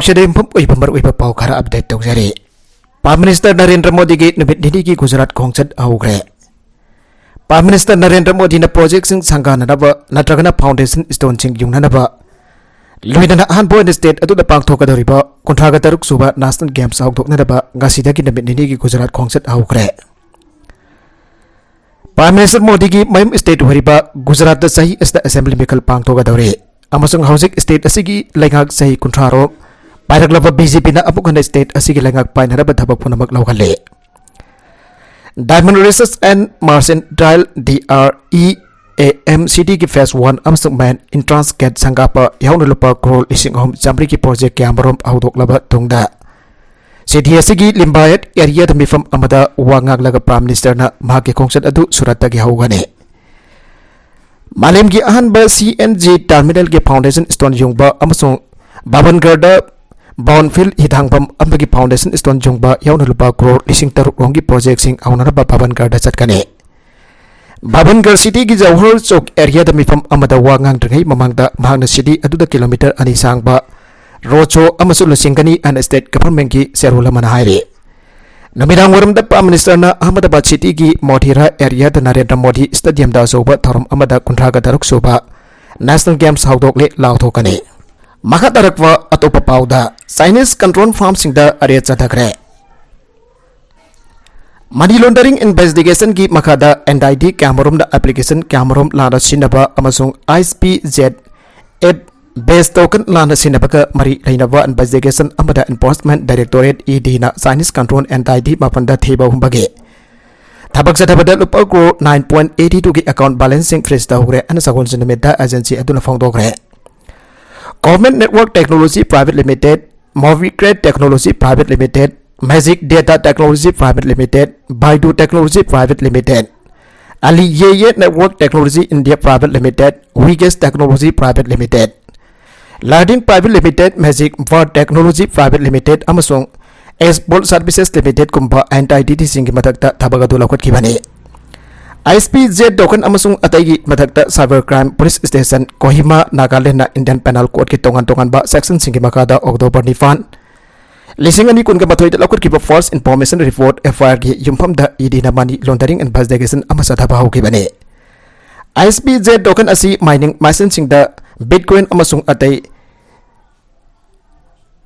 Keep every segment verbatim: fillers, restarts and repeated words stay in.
ꯁꯤꯗ ꯌꯨꯝꯐꯝ ꯑꯣꯏꯕ ꯃꯔꯨꯑꯣꯏꯕ ꯄꯥꯎ ꯈꯔ ꯑꯞꯗꯦꯠ ꯇꯧꯖꯔꯤ꯫ ꯄ꯭ꯔꯥꯏꯝ ꯃꯤꯅꯤꯁꯇꯔ ꯅꯔꯦꯟꯗ꯭ꯔ ꯃꯣꯗꯤꯒꯤ ꯅꯨꯃꯤꯠ ꯅꯤꯅꯤꯒꯤ ꯒꯨꯖꯔꯥꯠ ꯈꯣꯡꯆꯠ ꯍꯧꯈ꯭ꯔꯦ꯫ ꯄ꯭ꯔꯥꯏꯝ ꯃꯤꯅꯤꯁꯇꯔ ꯅꯔꯦꯟꯗ꯭ꯔ ꯃꯣꯗꯤꯅ ꯄ꯭ꯔꯣꯖꯦꯛꯁꯤꯡ ꯁꯪꯒꯥꯅꯅꯕ ꯅꯠꯇ꯭ꯔꯒꯅ ꯐꯥꯎꯟꯗꯦꯁꯟ ꯁ꯭ꯇꯣꯟꯁꯤꯡ ꯌꯨꯡꯅꯅꯕ, ꯂꯣꯏꯅꯅ ꯑꯍꯥꯟꯕ ꯑꯣꯏꯅ ꯁ꯭ꯇꯦꯠ ꯑꯗꯨꯗ ꯄꯥꯡꯊꯣꯛꯀꯗꯧꯔꯤꯕ ꯀꯨꯟꯊ꯭ꯔꯥꯒ ꯇꯔꯨꯛ ꯁꯨꯕ ꯅꯦꯁꯅꯦꯜ ꯒꯦꯝꯁ ꯍꯧꯗꯣꯛꯅꯅꯕ ꯉꯁꯤꯗꯒꯤ ꯅꯨꯃꯤꯠ ꯅꯤꯅꯤꯒꯤ ꯒꯨꯖꯔꯥꯠ ꯈꯣꯡꯆꯠ ꯍꯧꯈ꯭ꯔꯦ꯫ ꯄ꯭ꯔꯥꯏꯝ ꯃꯤꯅꯤꯁꯇꯔ ꯃꯣꯗꯤꯒꯤ ꯃꯌꯨꯝ ꯁ꯭ꯇꯦꯠ ꯑꯣꯏꯔꯤꯕ ꯒꯨꯖꯔꯥꯠꯇ ꯆꯍꯤ ꯑꯁꯤꯗ ꯑꯦꯁꯦꯝꯕ꯭ꯂꯤ ꯃꯤꯈꯜ ꯄꯥꯡꯊꯣꯛꯀꯗꯧꯔꯤ ꯑꯃꯁꯨꯡ ꯍꯧꯖꯤꯛ ꯁ꯭ꯇꯦꯠ ꯑꯁꯤꯒꯤ ꯂꯩꯉꯥꯛ ꯆꯍꯤ ꯀꯨꯟꯊ꯭ꯔꯥ ꯔꯣꯝ ꯄꯥꯏꯔꯛꯂꯕ ꯕꯤ ꯖꯦ ꯄꯤꯅ ꯑꯃꯨꯛ ꯍꯟꯅ ꯁ꯭ꯇꯦꯠ ꯑꯁꯤꯒꯤ ꯂꯩꯉꯥꯛ ꯄꯥꯏꯅꯅꯕ ꯊꯕꯛ ꯄꯨꯝꯅꯃꯛ ꯂꯧꯍꯜꯂꯤ꯫ Diamond Research and Mercantile, D R E A M Cityꯒꯤ phase one ꯑꯃꯁꯨꯡ main entrance gate ꯁꯪꯒꯥꯕ ꯌꯥꯎꯅ ꯂꯨꯄꯥ ꯀ꯭ꯔꯣꯔ ꯂꯤꯁꯤꯡ ꯑꯍꯨꯝ ꯆꯥꯃꯔꯤꯒꯤ ꯄ꯭ꯔꯣꯖꯦꯛ ꯀꯌꯥꯃꯔꯨꯝ ꯍꯧꯗꯣꯛꯂꯕ ꯇꯨꯡꯗ, ꯁꯤꯇꯤ ꯑꯁꯤꯒꯤ ꯂꯤꯝꯕꯥꯌꯠ ꯑꯦꯔꯤꯌꯥꯗ ꯃꯤꯐꯝ ꯑꯃꯗ ꯋꯥ ꯉꯥꯡꯂꯒ ꯄ꯭ꯔꯥꯏꯝ ꯃꯤꯅꯤꯁꯇꯔꯅ ꯃꯍꯥꯛꯀꯤ ꯈꯣꯡꯆꯠ ꯑꯗꯨ ꯁꯨꯔꯠꯇꯒꯤ ꯍꯧꯒꯅꯤ꯫ ꯃꯥꯂꯦꯝꯒꯤ ꯑꯍꯥꯟꯕ ꯁꯤ ꯑꯦꯟ ꯖꯤ ꯇꯔꯃꯤꯅꯦꯜꯒꯤ ꯐꯥꯎꯟꯗꯦꯁꯟ ꯁ꯭ꯇꯣꯟ ꯌꯨꯡꯕ ꯑꯃꯁꯨꯡ ꯚꯥꯕꯟꯒꯔꯗ ꯕ꯭ꯔꯥꯎꯟꯐꯤꯜ ꯍꯤꯊꯥꯡꯐꯝ ꯑꯃꯒꯤ ꯐꯥꯎꯟꯗꯦꯁꯟ ꯁ꯭ꯇꯣꯟ ꯌꯨꯡꯕ ꯌꯥꯎꯅ ꯂꯨꯄꯥ ꯀ꯭ꯔꯣꯔ ꯂꯤꯁꯤꯡ ꯇꯔꯨꯛ ꯔꯣꯝꯒꯤ ꯄ꯭ꯔꯣꯖꯦꯛꯁꯤꯡ ꯍꯧꯅꯅꯕ ꯚꯥꯕꯟꯒꯔꯗ ꯆꯠꯀꯅꯤ꯫ ꯚꯥꯕꯟꯒꯔ ꯁꯤꯇꯤꯒꯤ ꯖꯋꯥꯍꯔ ꯆꯧꯛ ꯑꯦꯔꯤꯌꯥꯗ ꯃꯤꯐꯝ ꯑꯃꯗ ꯋꯥ ꯉꯥꯡꯗ꯭ꯔꯤꯉꯩ ꯃꯃꯥꯡꯗ ꯃꯍꯥꯛꯅ ꯁꯤꯇꯤ ꯑꯗꯨꯗ ꯀꯤꯂꯣꯃꯤꯇꯔ ꯑꯅꯤ ꯁꯥꯡꯕ ꯔꯣꯗ ꯁꯣ ꯑꯃꯁꯨ ꯂꯨꯆꯤꯡꯒꯅꯤ ꯍꯥꯏꯅ ꯁ꯭ꯇꯦꯠ ꯒꯚꯔꯟꯃꯦꯟꯠꯀꯤ ꯆꯦꯔꯣꯜ ꯑꯃꯅ ꯍꯥꯏꯔꯤ꯫ ꯅꯨꯃꯤꯗꯥꯡ ꯋꯥꯏꯔꯝꯗ ꯄ꯭ꯔꯥꯏꯝ ꯃꯤꯅꯤꯁꯇꯔꯅ ꯑꯍꯃꯗꯕꯥꯗ ꯁꯤꯇꯤꯒꯤ ꯃꯣꯙꯦꯔꯥ ꯑꯦꯔꯤꯌꯥꯗ ꯅꯔꯦꯟꯗ꯭ꯔ ꯃꯣꯗꯤ ꯁ꯭ꯇꯦꯗꯤꯌꯝꯗ ꯑꯆꯧꯕ ꯊꯧꯔꯝ ꯑꯃꯗ ꯀꯨꯟꯊ꯭ꯔꯥꯒ ꯇꯔꯨꯛ ꯁꯨꯕ ꯅꯦꯁꯅꯦꯜ ꯒꯦꯝꯁ ꯍꯧꯗꯣꯛꯂꯦ ꯂꯥꯎꯊꯣꯛꯀꯅꯤ꯫ ꯃꯈꯥ ꯇꯥꯔꯛꯄ ꯑꯇꯣꯞꯄ ꯄꯥꯎꯗ, ꯆꯥꯏꯅꯤꯁ ꯀꯟꯇ꯭ꯔꯣꯜ ꯐꯥꯔꯝꯁꯤꯡꯗ ꯔꯦꯗ ꯆꯠꯊꯈ꯭ꯔꯦ꯫ ꯃꯅꯤ ꯂꯣꯟꯗꯔꯤꯡ ꯏꯟꯚꯦꯁꯇꯤꯒꯦꯁꯟꯒꯤ ꯃꯈꯥꯗ ꯑꯦꯟ ꯑꯥꯏ ꯗꯤ ꯀꯌꯥꯃꯔꯨꯝꯗ ꯑꯦꯄ꯭ꯂꯤꯀꯦꯁꯟ ꯀꯌꯥꯃꯔꯨꯝ ꯂꯥꯟꯅ ꯁꯤꯖꯤꯟꯅꯕ ꯑꯃꯁꯨꯡ ꯑꯥꯏ ꯑꯦꯁ ꯄꯤ ꯖꯦꯠ ꯑꯦꯞ ꯕꯦꯁ ꯇꯣꯀꯟ ꯂꯥꯟꯅ ꯁꯤꯖꯤꯟꯅꯕꯒ ꯃꯔꯤ ꯂꯩꯅꯕ ꯏꯟꯚꯦꯁꯇꯤꯒꯦꯁꯟ ꯑꯃꯗ ꯏꯟꯐꯣꯔꯁꯃꯦꯟꯠ ꯗꯥꯏꯔꯦꯛꯇꯣꯔꯦꯠ, ꯏ ꯗꯤꯅ Chinese control N I D ꯃꯥꯄꯟꯗ ꯊꯤꯕ ꯍꯨꯝꯕꯒꯤ ꯊꯕꯛ ꯆꯠꯊꯕꯗ ꯂꯨꯄꯥ ꯀ꯭ꯔꯣꯔ ꯅꯥꯏꯟ ꯄꯣꯏꯟꯠ ꯑꯩꯠꯇꯤ ꯇꯨꯒꯤ ꯑꯦꯀꯥꯎꯟꯠ ꯕꯦꯂꯦꯟꯁꯁꯤꯡ ꯐ꯭ꯔꯤꯖ ꯇꯧꯈ꯭ꯔꯦ ꯍꯥꯏꯅ ꯁꯒꯣꯜꯁꯦꯟ ꯅꯨꯃꯤꯠꯇ ꯑꯦꯖꯦꯟꯁꯤ ꯑꯗꯨꯅ ꯐꯣꯡꯗꯣꯛꯈ꯭ꯔꯦ꯫ ꯒꯣꯔꯃꯦꯟꯠ network technology private limited, Mobicred technology private limited, magic data technology private limited, Baidu technology private limited, ꯑꯂꯤ ꯌꯦ ꯌꯦ network technology India private limited, ꯋꯤꯒꯦꯁ ꯇꯦꯛꯅꯣꯂꯣꯖꯤ ꯄ꯭ꯔꯥꯏꯚꯦꯠ ꯂꯤꯃꯤꯇꯦꯗ, ꯂꯥꯏꯗꯤꯡ private limited, magic bar technology private limited ꯑꯃꯁꯨꯡ ꯑꯦꯁꯕꯣꯜ services ꯂꯤꯃꯤꯇꯦꯗꯀꯨꯝꯕ and I ꯗꯤ ꯗꯤꯁꯤꯡꯒꯤ ꯃꯊꯛꯇ ꯊꯕꯛ ꯑꯗꯨ ꯂꯧꯈꯠꯈꯤꯕꯅꯤ꯫ ꯑꯥꯏ S P Z ꯗꯣꯀꯟ ꯑꯃꯁꯨꯡ ꯑꯇꯩꯒꯤ ꯃꯊꯛꯇ Cyber Crime Police Station, Kohima, Nagaland Indian Penal Codeꯀꯤ ꯇꯣꯉꯥꯟ ꯇꯣꯉꯥꯟꯕ sectionꯁꯤꯡꯒꯤ ꯃꯈꯥꯗ October ꯅꯤꯄꯥꯟ, ꯂꯤꯁꯤꯡ ꯑꯅꯤ ꯀꯨꯟꯒ ꯃꯥꯊꯣꯏꯗ ꯂꯧꯈꯠꯈꯤꯕ First Information Report, F I R ꯒꯤ ꯌꯨꯝꯐꯝꯗ ꯏ ꯗꯤꯅ money laundering investigation ꯑꯃ ꯆꯠꯊꯕ ꯍꯧꯈꯤꯕꯅꯤ꯫ ꯑꯥꯏ ꯑꯦꯁ ꯄꯤ ꯖꯦꯠ ꯗꯣꯀꯟ ꯑꯁꯤ mining machineꯁꯤꯡꯗ Bitcoin ꯑꯃꯁꯨꯡ ꯑꯇꯩ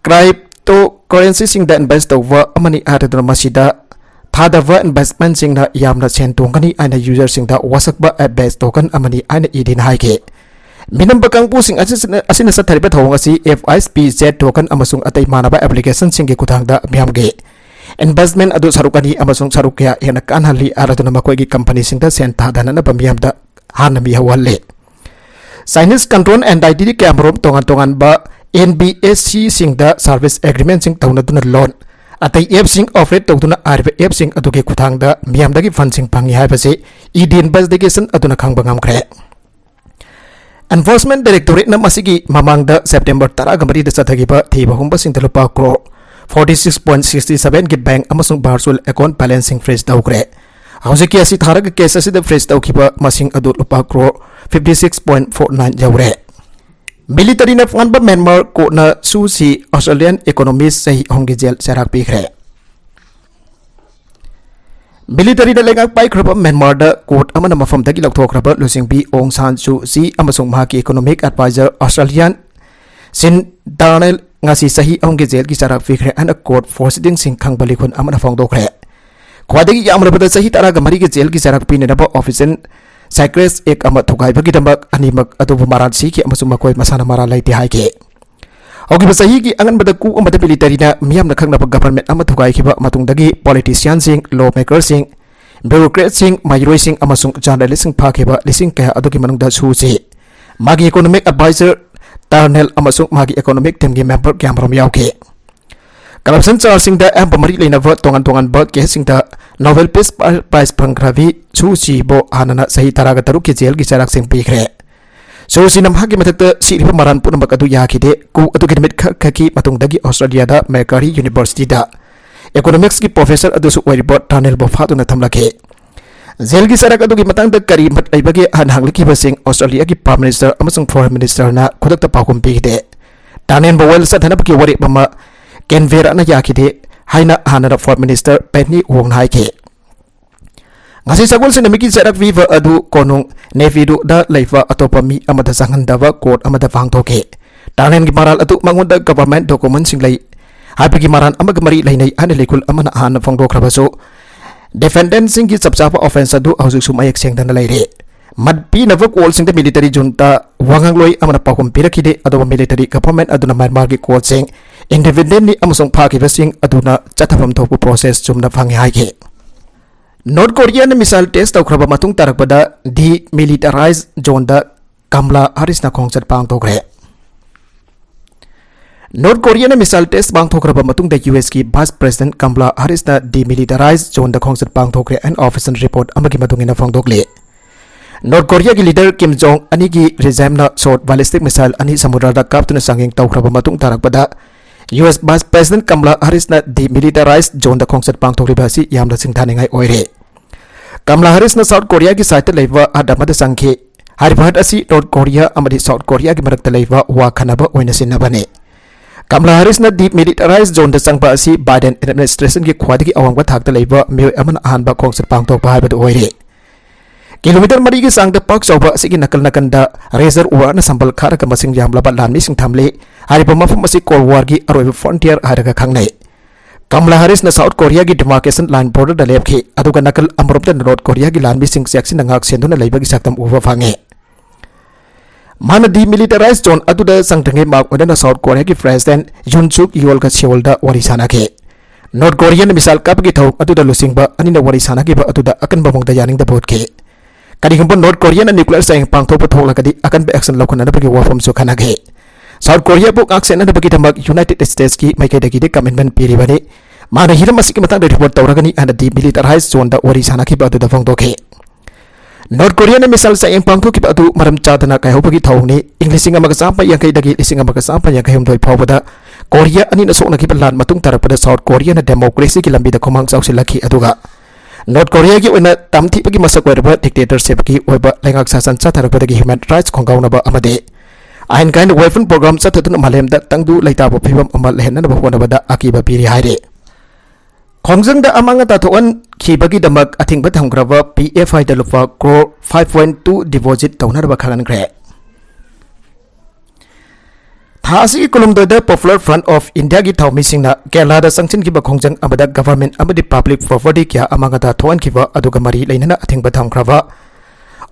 cryptocurrencyꯁꯤꯡꯗ invest ꯇꯧꯕ ꯑꯃꯅꯤ ꯍꯥꯏꯔꯗꯨꯅ ꯃꯁꯤꯗ ꯊꯥꯗꯕ investmentꯁꯤꯡꯅ ꯌꯥꯝꯅ ꯁꯦꯟ ꯇꯣꯡꯒꯅꯤ ꯍꯥꯏꯅ userꯁꯤꯡꯗ ꯋꯥꯁꯛꯄ advice ꯇꯣꯀꯟ ꯑꯃꯅꯤ ꯍꯥꯏꯅ ꯏ ꯗꯤꯅ ꯍꯥꯏꯈꯤ꯫ ꯃꯤꯅꯝꯕ ꯀꯥꯡꯕꯨꯁꯤꯡ ꯑꯁꯤꯅ, ꯑꯁꯤꯅ ꯆꯠꯊꯔꯤꯕ ꯊꯧꯑꯣꯡ ꯑꯁꯤ F I S P Z token ꯑꯃꯁꯨꯡ ꯑꯇꯩ ꯃꯥꯟꯅꯕ applicationꯁꯤꯡꯒꯤ ꯈꯨꯠꯊꯥꯡꯗ ꯃꯤꯌꯥꯝꯒꯤ investment ꯑꯗꯨ ꯁꯔꯨꯛ ꯑꯅꯤ ꯑꯃꯁꯨꯡ ꯁꯔꯨꯛ ꯀꯌꯥ ꯍꯦꯟꯅ ꯀꯥꯟꯍꯜꯂꯤ ꯍꯥꯏꯔꯗꯨꯅ ꯃꯈꯣꯏꯒꯤ companyꯁꯤꯡꯗ ꯁꯦꯟ ꯊꯥꯗꯅꯅꯕ ꯃꯤꯌꯥꯝꯗ ꯍꯥꯟꯅ ꯃꯤꯍꯧꯍꯜꯂꯤ꯫ Chinese control and identity ꯀꯌꯥꯃꯔꯨꯝ ꯇꯣꯉꯥꯟ ꯇꯣꯉꯥꯟꯕ N B S Cꯁꯤꯡꯗ service agreementꯁꯤꯡ ꯇꯧꯅꯗꯨꯅ loan ꯑꯇꯩ appꯁꯤꯡ operate ꯇꯧꯗꯨꯅ ꯍꯥꯏꯔꯤꯕ appꯁꯤꯡ ꯑꯗꯨꯒꯤ ꯈꯨꯠꯊꯥꯡꯗ ꯃꯤꯌꯥꯝꯗꯒꯤ fundꯁꯤꯡ ꯐꯪꯏ ꯍꯥꯏꯕꯁꯤ ꯏ ꯗꯤ investigation ꯑꯗꯨꯅ ꯈꯪꯕ ꯉꯝꯈ꯭ꯔꯦ꯫ Enforcement Directorateꯅ ꯃꯁꯤꯒꯤ ꯃꯃꯥꯡꯗ September ꯇꯔꯥꯒ ꯃꯔꯤꯗ ꯆꯠꯊꯈꯤꯕ ꯊꯤꯕ ꯍꯨꯝꯕꯁꯤꯡꯗ ꯂꯨꯄꯥ crore forty six point sixty sevenꯒꯤ bank ꯑꯃꯁꯨꯡ virtual account balanceꯁꯤꯡ freeze ꯇꯧꯈ꯭ꯔꯦ꯫ ꯍꯧꯖꯤꯛꯀꯤ ꯑꯁꯤ ꯊꯥꯔꯒ case ꯑꯁꯤꯗ freeze ꯇꯧꯈꯤꯕ ꯃꯁꯤꯡ ꯑꯗꯨ ꯂꯨꯄꯥ crore fifty six point four nine ꯌꯧꯔꯦ꯫ Militaryꯅ ꯐꯪꯍꯟꯕ Myanmar courtꯅ Suu Kyi Australian economist ꯆꯍꯤ ꯑꯍꯨꯝꯒꯤ jail ꯆꯩꯔꯥꯛ ꯄꯤꯈ꯭ꯔꯦ꯫ Militaryꯅ ꯂꯩꯉꯥꯛ ꯄꯥꯏꯈ꯭ꯔꯕ Myanmarꯗ court ꯑꯃꯅ ꯃꯐꯝꯗꯒꯤ ꯂꯧꯊꯣꯛꯈ꯭ꯔꯕ ꯂꯨꯆꯤꯡꯕꯤ Aung San Suu Kyi ꯑꯃꯁꯨꯡ ꯃꯍꯥꯛꯀꯤ economic advisor Australian Shin Darnell ꯉꯁꯤ ꯆꯍꯤ ꯑꯍꯨꯝꯒꯤ jailꯒꯤ ꯆꯩꯔꯥꯛ ꯄꯤꯈ꯭ꯔꯦ ꯍꯥꯏꯅ court proceedingsꯁꯤꯡ ꯈꯪꯕ ꯂꯤꯈꯨꯟ ꯑꯃꯅ ꯐꯣꯡꯗꯣꯛꯈ꯭ꯔꯦ꯫ ꯈ꯭ꯋꯥꯏꯗꯒꯤ ꯌꯥꯝꯂꯕꯗ ꯆꯍꯤ ꯇꯔꯥꯒ ꯃꯔꯤꯒꯤ jailꯒꯤ ꯆꯩꯔꯥꯛ ꯄꯤꯅꯅꯕ Official Secrets Act ꯑꯃ ꯊꯨꯒꯥꯏꯕꯒꯤꯗꯃꯛ ꯑꯅꯤꯃꯛ ꯑꯗꯨꯕꯨ ꯃꯔꯥꯜ ꯁꯤꯈꯤ ꯑꯃꯁꯨꯡ ꯃꯈꯣꯏ ꯃꯁꯥꯅ ꯃꯔꯥꯜ ꯂꯩꯇꯦ ꯍꯥꯏꯈꯤ꯫ ꯍꯧꯈꯤꯕ ꯆꯍꯤꯒꯤ ꯑꯉꯟꯕꯗ ꯀꯨ ꯑꯃꯗ militaryꯅ ꯃꯤꯌꯥꯝꯅ ꯈꯪꯅꯕ government ꯑꯃ ꯊꯨꯒꯥꯏꯈꯤꯕ ꯃꯇꯨꯡꯗꯒꯤ politicianꯁꯤꯡ, lawmakerꯁꯤꯡ, bureaucratꯁꯤꯡ, ꯃꯍꯩꯔꯣꯏꯁꯤꯡ ꯑꯃꯁꯨꯡ journalistꯁꯤꯡ ꯐꯥꯈꯤꯕ ꯂꯤꯁꯤꯡ ꯀꯌꯥ ꯑꯗꯨꯒꯤ ꯃꯅꯨꯡꯗ Suu Kyi, ꯃꯥꯒꯤ economic advisor Darnell ꯑꯃꯁꯨꯡ ꯃꯥꯒꯤ economic teamꯒꯤ member ꯀꯌꯥꯃꯔꯨꯝ ꯌꯥꯎꯈꯤ꯫ Corruption chargeꯁꯤꯡꯗ ꯑꯌꯥꯝꯕ ꯃꯔꯤ ꯂꯩꯅꯕ ꯇꯣꯉꯥꯟ ꯇꯣꯉꯥꯟꯕ caseꯁꯤꯡꯗ Nobel Peace Prize ꯐꯪꯈ꯭ꯔꯕꯤ Suu Kyiꯕꯨ ꯍꯥꯟꯅꯅ ꯆꯍꯤ ꯇꯔꯥꯒ ꯇꯔꯨꯛꯀꯤ jailꯒꯤ ꯆꯩꯔꯥꯛꯁꯤꯡ ꯄꯤꯈ꯭ꯔꯦ꯫ Suu Kyiꯅ ꯃꯍꯥꯛꯀꯤ ꯃꯊꯛꯇ ꯁꯤꯔꯤꯕ ꯃꯔꯥꯜ ꯄꯨꯝꯅꯃꯛ ꯑꯗꯨ ꯌꯥꯈꯤꯗꯦ꯫ ꯀꯨ ꯑꯗꯨꯒꯤ ꯅꯨꯃꯤꯠ ꯈꯔ ꯈꯛꯀꯤ ꯃꯇꯨꯡꯗꯒꯤ Australiaꯗ Macquarie Universityꯗ economicsꯀꯤ professor ꯑꯗꯨꯁꯨ ꯑꯣꯏꯔꯤꯕ Darnellꯕꯨ ꯐꯥꯗꯨꯅ ꯊꯝꯂꯛꯈꯤ꯫ ꯖꯦꯜꯒꯤ ꯆꯩꯔꯥꯛ ꯑꯗꯨꯒꯤ ꯃꯇꯥꯡꯗ ꯀꯔꯤ ꯃꯠ ꯂꯩꯕꯒꯦ ꯍꯥꯏꯅ ꯍꯪꯂꯛꯈꯤꯕꯁꯤꯡ ꯑꯣꯁꯇ꯭ꯔꯦꯂꯤꯌꯥꯒꯤ Prime Minister ꯑꯃꯁꯨꯡ Foreign Ministerꯅ ꯈꯨꯗꯛꯇ ꯄꯥꯎꯈꯨꯝ ꯄꯤꯈꯤꯗꯦ꯫ ꯇꯥꯅꯦꯟꯕꯨ ꯋꯥꯌꯦꯜ ꯆꯠꯊꯅꯕꯒꯤ ꯋꯥꯔꯦꯞ ꯑꯃ ꯀꯦꯟꯕꯦꯔꯥꯅ ꯌꯥꯈꯤꯗꯦ ꯍꯥꯏꯅ ꯍꯥꯟꯅꯅ Foreign Minister Penny Wongꯅ ꯍꯥꯏꯈꯤ꯫ ꯉꯁꯤ ꯁꯒꯣꯜꯁꯦꯟ ꯅꯨꯃꯤꯠꯀꯤ ꯆꯩꯔꯥꯛ ꯄꯤꯕ ꯑꯗꯨ ꯀꯣꯅꯨꯡ ꯅꯦꯄꯤꯗꯨꯗ ꯂꯩꯕ ꯑꯇꯣꯞꯄ ꯃꯤ ꯑꯃꯗ ꯆꯪꯍꯟꯗꯕ court ꯑꯃꯗ ꯄꯥꯡꯊꯣꯛꯈꯤ꯫ ꯇꯥꯅꯦꯟꯒꯤ ꯃꯔꯥꯜ ꯑꯗꯨ ꯃꯉꯣꯟꯗ government documentꯁꯤꯡ ꯂꯩ ꯍꯥꯏꯕꯒꯤ ꯃꯔꯥꯜ ꯑꯃꯒ ꯃꯔꯤ ꯂꯩꯅꯩ ꯍꯥꯏꯅ ꯂꯤꯈꯨꯜ ꯑꯃꯅ ꯍꯥꯟꯅ ꯐꯣꯡꯗꯣꯛꯈ꯭ꯔꯕꯁꯨ, defendantꯁꯤꯡꯒꯤ ꯆꯞ ꯆꯥꯕ offence ꯑꯗꯨ ꯍꯧꯖꯤꯛꯁꯨ ꯃꯌꯦꯛ ꯁꯦꯡꯗꯅ ꯂꯩꯔꯤ꯫ ꯃꯠ ꯄꯤꯅꯕ callꯁꯤꯡꯗ military junta ꯋꯥꯉꯥꯡꯂꯣꯏ ꯑꯃꯅ ꯄꯥꯎꯈꯨꯝ ꯄꯤꯔꯛꯈꯤꯗꯦ, ꯑꯗꯨꯕꯨ military government ꯑꯗꯨꯅ ꯃ꯭ꯌꯥꯟꯃꯥꯔꯒꯤ courtꯁꯤꯡ independentꯅꯤ ꯑꯃꯁꯨꯡ ꯐꯥꯈꯤꯕꯁꯤꯡ ꯑꯗꯨꯅ ꯆꯠꯊꯐꯝ ꯊꯣꯛꯄ process ꯆꯨꯝꯅ ꯐꯪꯉꯦ ꯍꯥꯏꯈꯤ꯫ ꯅꯣꯔꯠ ꯀꯣꯔꯤꯌꯥꯅ missile test ꯇꯧꯈ꯭ꯔꯕ ꯃꯇꯨꯡ ꯇꯥꯔꯛꯄꯗ demilitarized zoneꯗ ꯀꯝꯂꯥ ꯍꯥꯔꯤꯁꯅ ꯈꯣꯡꯆꯠ ꯄꯥꯡꯊꯣꯛꯈ꯭ꯔꯦ꯫ ꯅꯣꯔꯠ ꯀꯣꯔꯤꯌꯥꯅ missile test ꯄꯥꯡꯊꯣꯛꯈ꯭ꯔꯕ ꯃꯇꯨꯡꯗ ꯌꯨ ꯑꯦꯁꯀꯤ Vice President ꯀꯝꯂꯥ ꯍꯥꯔꯤꯁꯅ demilitarized zoneꯗ ꯈꯣꯡꯆꯠ ꯄꯥꯡꯊꯣꯛꯈ꯭ꯔꯦ ꯍꯥꯏꯅ official report ꯑꯃꯒꯤ ꯃꯇꯨꯡ ꯏꯟꯅ ꯐꯣꯡꯗꯣꯛꯂꯤ꯫ ꯅꯣꯔꯠ ꯀꯣꯔꯤꯌꯥꯒꯤ leader ꯀꯤꯝ ꯖꯣꯡ ꯑꯅꯤꯒꯤ regimeꯅ short ballistic missile ꯑꯅꯤ ꯁꯃꯨꯗ꯭ꯔꯗ ꯀꯥꯞꯇꯨꯅ ꯆꯥꯡꯌꯦꯡ ꯇꯧꯈ꯭ꯔꯕ ꯃꯇꯨꯡ ꯇꯥꯔꯛꯄꯗ, U S Vice President Kamala ꯍꯥꯔꯤꯁꯅ demilitarized zoneꯗ ꯈꯣꯡꯆꯠ ꯄꯥꯡꯊꯣꯛꯂꯤꯕ ꯑꯁꯤ ꯌꯥꯝꯅ ꯁꯤꯡꯊꯥꯅꯤꯡꯉꯥꯏ ꯑꯣꯏꯔꯦ꯫ ꯀꯝꯂꯥ ꯍꯥꯔꯤꯁꯅ ꯁꯥꯎꯠ ꯀꯣꯔꯤꯌꯥꯒꯤ sideꯇ ꯂꯩꯕ ꯍꯠ ꯑꯃꯗ ꯆꯪꯈꯤ꯫ ꯍꯥꯏꯔꯤꯕ ꯍꯠ ꯑꯁꯤ ꯅꯣꯔꯠ ꯀꯣꯔꯤꯌꯥ ꯑꯃꯗꯤ ꯁꯥꯎꯠ ꯀꯣꯔꯤꯌꯥꯒꯤ ꯃꯔꯛꯇ ꯂꯩꯕ ꯋꯥ ꯈꯟꯅꯕ ꯑꯣꯏꯅ ꯁꯤꯖꯤꯟꯅꯕꯅꯤ꯫ ꯀꯝꯂꯥ ꯍꯥꯔꯤꯁꯅ demilitarized zoneꯗ ꯆꯪꯕ ꯑꯁꯤ ꯕꯥꯏꯗꯦꯟ administrationꯒꯤ ꯈ꯭ꯋꯥꯏꯗꯒꯤ ꯑꯋꯥꯡꯕ ꯊꯥꯛꯇ ꯂꯩꯕ ꯃꯤꯑꯣꯏ ꯑꯃꯅ ꯑꯍꯥꯟꯕ ꯈꯣꯡꯆꯠ ꯄꯥꯡꯊꯣꯛꯄ ꯍꯥꯏꯕꯗꯨ ꯑꯣꯏꯔꯦ꯫ ꯀꯤꯂꯣꯃꯤꯇꯔ ꯃꯔꯤꯒꯤ ꯆꯥꯡꯗ ꯄꯥꯛ ꯆꯥꯎꯕ ꯑꯁꯤꯒꯤ ꯅꯥꯀꯜ ꯅꯥꯀꯟꯗ reservoirꯅ ꯁꯝꯕꯜ ꯈꯥꯔꯒ ꯃꯁꯤꯡ ꯌꯥꯝꯂꯕ ꯂꯥꯟꯃꯤꯁꯤꯡ ꯊꯝꯂꯤ꯫ ꯍꯥꯏꯔꯤꯕ ꯃꯐꯝ ꯑꯁꯤ Cold Warꯒꯤ ꯑꯔꯣꯏꯕ frontier ꯍꯥꯏꯔꯒ ꯈꯪꯅꯩ꯫ ꯀꯝꯂꯥ ꯍꯥꯔꯤꯁꯅ ꯁꯥꯎꯠ ꯀꯣꯔꯤꯌꯥꯒꯤ demarcation line borderꯗ ꯂꯦꯞꯈꯤ, ꯑꯗꯨꯒ ꯅꯥꯀꯜ ꯑꯃꯔꯣꯝꯗ ꯅꯣꯔꯠ ꯀꯣꯔꯤꯌꯥꯒꯤ ꯂꯥꯟꯃꯤꯁꯤꯡ ꯆꯦꯛꯁꯤꯟꯅ ꯉꯥꯛ ꯁꯦꯟꯗꯨꯅ ꯂꯩꯕꯒꯤ ꯁꯛꯇꯝ ꯎꯕ ꯐꯪꯉꯤ꯫ ꯃꯥꯅ demilitarized zone ꯑꯗꯨꯗ ꯆꯪꯗ꯭ꯔꯤꯉꯩ ꯃꯥꯔꯛ ꯑꯣꯏꯅꯅ ꯁꯥꯎꯠ ꯀꯣꯔꯤꯌꯥꯒꯤ President Yoon Suk Yeolꯒ ꯁꯤꯑꯣꯜꯗ ꯋꯥꯔꯤ ꯁꯥꯟꯅꯈꯤ꯫ ꯅꯣꯔꯠ ꯀꯣꯔꯤꯌꯥꯅ missile ꯀꯥꯞꯄꯒꯤ ꯊꯧꯔꯝ ꯑꯗꯨꯗ ꯂꯨꯆꯤꯡꯕ ꯑꯅꯤꯅ ꯋꯥꯔꯤ ꯁꯥꯟꯅꯈꯤꯕ ꯑꯗꯨꯗ ꯑꯀꯟꯕ ꯃꯑꯣꯡꯗ ꯌꯥꯅꯤꯡꯗꯕ ꯎꯠꯈꯤ꯫ ꯀꯔꯤꯒꯨꯝꯕ ꯅꯣꯔꯠ ꯀꯣꯔꯤꯌꯥꯅ nuclear ꯆꯥꯡꯌꯦꯡ ꯄꯥꯡꯊꯣꯛꯄ ꯊꯣꯛꯂꯒꯗꯤ ꯑꯀꯟꯕ action ꯂꯧꯈꯠꯅꯅꯕꯒꯤ ꯋꯥꯐꯝꯁꯨ ꯈꯟꯅꯈꯤ꯫ ꯁꯥꯎꯠ ꯀꯣꯔꯤꯌꯥꯕꯨ ꯉꯥꯛ ꯁꯦꯟꯅꯅꯕꯒꯤꯗꯃꯛ United Statesꯀꯤ ꯃꯥꯏꯀꯩꯗꯒꯤꯗꯤ commitment ꯄꯤꯔꯤꯕꯅꯤ꯫ ꯃꯥꯅ ꯍꯤꯔꯝ ꯑꯁꯤꯒꯤ ꯃꯇꯥꯡꯗ report ꯇꯧꯔꯒꯅꯤ ꯍꯥꯏꯅ demilitarized zoneꯗ ꯋꯥꯔꯤ ꯁꯥꯟꯅꯈꯤꯕ ꯑꯗꯨꯗ ꯐꯣꯡꯗꯣꯛꯈꯤ꯫ ꯅꯣꯔꯠ ꯀꯣꯔꯤꯌꯥꯅ missile ꯆꯥꯡꯌꯦꯡ ꯄꯥꯡꯊꯣꯛꯈꯤꯕ ꯑꯗꯨ ꯃꯔꯝ ꯆꯥꯗꯅ ꯀꯥꯏꯍꯧꯕꯒꯤ ꯊꯧꯑꯣꯡꯅꯤ꯫ ꯏꯪ ꯂꯤꯁꯤꯡ ꯑꯃꯒ ꯆꯥꯃꯥꯄꯟ ꯌꯥꯡꯈꯩꯗꯒꯤ ꯂꯤꯁꯤꯡ ꯑꯃꯒ ꯆꯥꯃꯥꯄꯟ ꯌꯥꯡꯈꯩ ꯍꯨꯝꯗꯣꯏ ꯐꯥꯎꯕꯗ ꯀꯣꯔꯤꯌꯥ ꯑꯅꯤꯅ ꯁꯣꯛꯅꯈꯤꯕ ꯂꯥꯟ ꯃꯇꯨꯡ ꯇꯥꯔꯛꯄꯗ ꯁꯥꯎꯠ ꯀꯣꯔꯤꯌꯥꯅ democracyꯒꯤ ꯂꯝꯕꯤꯗ ꯈꯣꯡꯃꯥꯡ ꯆꯥꯎꯁꯤꯜꯂꯛꯈꯤ, ꯑꯗꯨꯒ ꯅꯣꯔꯠ ꯀꯣꯔꯤꯌꯥꯒꯤ ꯑꯣꯏꯅ ꯇꯝꯊꯤꯕꯒꯤ ꯃꯁꯛ ꯑꯣꯏꯔꯕ dictatorshipꯀꯤ ꯑꯣꯏꯕ ꯂꯩꯉꯥꯛ ꯁꯥꯁꯟ ꯆꯠꯊꯔꯛꯄꯗꯒꯤ human rights ꯈꯣꯡꯒꯥꯎꯅꯕ ꯑꯃꯗꯤ ꯑꯥꯏꯟ ꯀꯥꯏꯅ ꯋꯥꯏꯐꯨꯟ program ꯆꯠꯊꯗꯨꯅ ꯃꯥꯂꯦꯝꯗ ꯇꯪꯗꯨ ꯂꯩꯇꯥꯕ ꯐꯤꯕꯝ ꯑꯃ ꯂꯩꯍꯟꯅꯕ ꯍꯣꯠꯅꯕꯗ ꯑꯀꯤꯕ ꯄꯤꯔꯤ ꯍꯥꯏꯔꯤ꯫ ꯈꯣꯡꯖꯪꯗ ꯑꯃꯥꯡ ꯑꯇꯥ ꯊꯣꯛꯍꯟꯈꯤꯕꯒꯤꯗꯃꯛ ꯑꯊꯤꯡꯕ ꯊꯝꯈ꯭ꯔꯕ PFIꯗ ꯂꯨꯄꯥ crore five point two deposit ꯇꯧꯅꯅꯕ ꯈꯪꯍꯟꯈ꯭ꯔꯦ꯫ ꯊꯥ ꯑꯁꯤꯒꯤ ꯀꯨꯟꯍꯨꯝꯗꯣꯏꯗ Popular Front of Indiaꯒꯤ ꯊꯧꯃꯤꯁꯤꯡꯅ ꯀꯦꯔꯂꯥꯗ ꯆꯪꯁꯤꯟꯈꯤꯕ ꯈꯣꯡꯖꯪ ꯑꯃꯗ government ꯑꯃꯗꯤ public property ꯀꯌꯥ ꯑꯃꯥꯡ ꯑꯇꯥ ꯊꯣꯛꯍꯟꯈꯤꯕ ꯑꯗꯨꯒ ꯃꯔꯤ ꯂꯩꯅꯅ ꯑꯊꯤꯡꯕ ꯊꯝꯈ꯭ꯔꯕ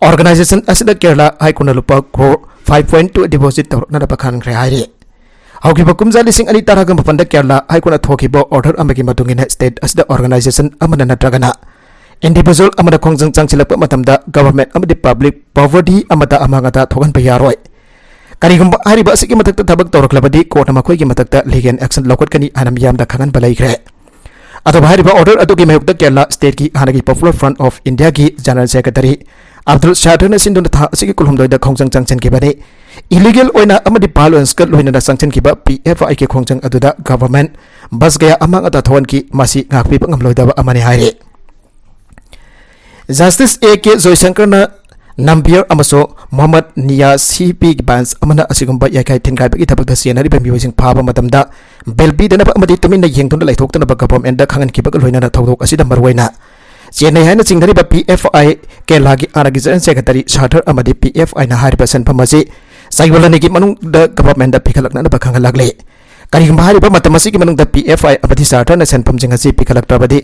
organization ꯑꯁꯤꯗ ꯀꯦꯔꯂꯥ ꯍꯥꯏ ꯀꯣꯔꯠꯅ ꯂꯨꯄꯥ crore five point two deposit ꯇꯧꯔꯛꯅꯅꯕ ꯈꯪꯍꯟꯈ꯭ꯔꯦ ꯍꯥꯏꯔꯤ꯫ ꯍꯧꯈꯤꯕ ꯀꯨꯝꯖꯥ ꯂꯤꯁꯤꯡ ꯑꯅꯤ ꯇꯔꯥꯒ ꯃꯥꯄꯟꯗ ꯀꯦꯔꯂꯥ ꯍꯥꯏ ꯀꯣꯔꯠꯅ ꯊꯣꯛꯈꯤꯕ order ꯑꯃꯒꯤ ꯃꯇꯨꯡ ꯏꯟꯅ state ꯑꯁꯤꯗ organization ꯑꯃꯅ ꯅꯠꯇ꯭ꯔꯒꯅ individual ꯑꯃꯅ ꯈꯣꯡꯖꯪ ꯆꯪꯁꯤꯜꯂꯛꯄ ꯃꯇꯝꯗ government ꯑꯃꯗꯤ public property ꯑꯃꯗ ꯑꯃꯥꯡ ꯑꯇꯥ ꯊꯣꯛꯍꯟꯕ ꯌꯥꯔꯣꯏ꯫ ꯀꯔꯤꯒꯨꯝꯕ ꯍꯥꯏꯔꯤꯕ ꯑꯁꯤꯒꯤ ꯃꯊꯛꯇ ꯊꯕꯛ ꯇꯧꯔꯛꯂꯕꯗꯤ ꯀꯣꯔꯠꯅ ꯃꯈꯣꯏꯒꯤ ꯃꯊꯛꯇ legal action ꯂꯧꯈꯠꯀꯅꯤ ꯍꯥꯏꯅ ꯃꯤꯌꯥꯝꯗ ꯈꯪꯍꯟꯕ ꯂꯩꯈ꯭ꯔꯦ꯫ ꯑꯗꯨꯕꯨ ꯍꯥꯏꯔꯤꯕ order ꯑꯗꯨꯒꯤ ꯃꯥꯌꯣꯛꯇ ꯀꯦꯔꯂꯥ stateꯀꯤ ꯍꯥꯟꯅꯒꯤ Popular Front of Indiaꯒꯤ general secretary Abdul ꯁꯥꯗꯔꯅ ꯁꯤꯟꯗꯨꯅ ꯊꯥ ꯑꯁꯤꯒꯤ ꯀꯨꯟꯍꯨꯝꯗꯣꯏꯗ ꯈꯣꯡꯖꯪ ꯆꯪꯁꯤꯟꯈꯤꯕꯅꯤ꯫ Illegal ꯑꯣꯏꯅ ꯑꯃꯗꯤ violenceꯀ ꯂꯣꯏꯅꯅ ꯆꯪꯁꯤꯟꯈꯤꯕ PFIꯒꯤ ꯈꯣꯡꯖꯪ ꯑꯗꯨꯗ government ꯕꯁ ꯀꯌꯥ ꯑꯃꯥꯡ ꯑꯇꯥ ꯊꯣꯛꯍꯟꯈꯤ, ꯃꯁꯤ ꯉꯥꯛꯄꯤꯕ ꯉꯝꯂꯣꯏꯗꯕ ꯑꯃꯅꯤ ꯍꯥꯏꯔꯤ꯫ Justice A K ꯖꯣꯏꯁꯪꯀꯔꯅ ꯅꯝꯕꯤꯌꯔ ꯑꯃꯁꯨꯡ ꯃꯣꯍꯝꯃꯗ ꯅꯤꯌꯥ ꯁꯤ ꯄꯤ ꯕꯦꯟꯆ ꯑꯃꯅ ꯑꯁꯤꯒꯨꯝꯕ ꯌꯥꯏꯈꯥꯏ ꯊꯤꯟꯒꯥꯏꯕꯒꯤ ꯊꯕꯛꯇ ꯆꯦꯟꯅꯔꯤꯕ ꯃꯤꯑꯣꯏꯁꯤꯡ ꯐꯥꯕ ꯃꯇꯝꯗ ꯕꯦꯜ ꯄꯤꯗꯅꯕ ꯑꯃꯗꯤ ꯇꯨꯃꯤꯟꯅ ꯌꯦꯡꯗꯨꯅ ꯂꯩꯊꯣꯛꯇꯅꯕ governmentꯗ ꯈꯪꯍꯟꯈꯤꯕꯒ ꯂꯣꯏꯅꯅ ꯊꯧꯗꯣꯛ ꯑꯁꯤꯗ ꯃꯔꯨꯑꯣꯏꯅ ꯆꯦꯟꯅꯩ ꯍꯥꯏꯅ ꯆꯤꯡꯅꯔꯤꯕ PFI ꯀꯦꯔꯂꯥꯒꯤ ꯍꯥꯟꯅꯒꯤ general secretary ꯁꯥꯗꯔ ꯑꯃꯗꯤ PFIꯅ ꯍꯥꯏꯔꯤꯕ ꯁꯦꯟꯐꯝ ꯑꯁꯤ ꯆꯌꯣꯜ ꯑꯅꯤꯒꯤ ꯃꯅꯨꯡꯗ governmentꯗ ꯄꯤꯈꯠꯂꯛꯅꯅꯕ ꯈꯪꯍꯜꯂꯛꯂꯤ꯫ ꯀꯔꯤꯒꯨꯝꯕ ꯍꯥꯏꯔꯤꯕ ꯃꯇꯝ ꯑꯁꯤꯒꯤ ꯃꯅꯨꯡꯗ PFI ꯑꯃꯗꯤ ꯁꯥꯗꯔꯅ ꯁꯦꯟꯐꯝꯁꯤꯡ ꯑꯁꯤ ꯄꯤꯈꯠꯂꯛꯇ꯭ꯔꯕꯗꯤ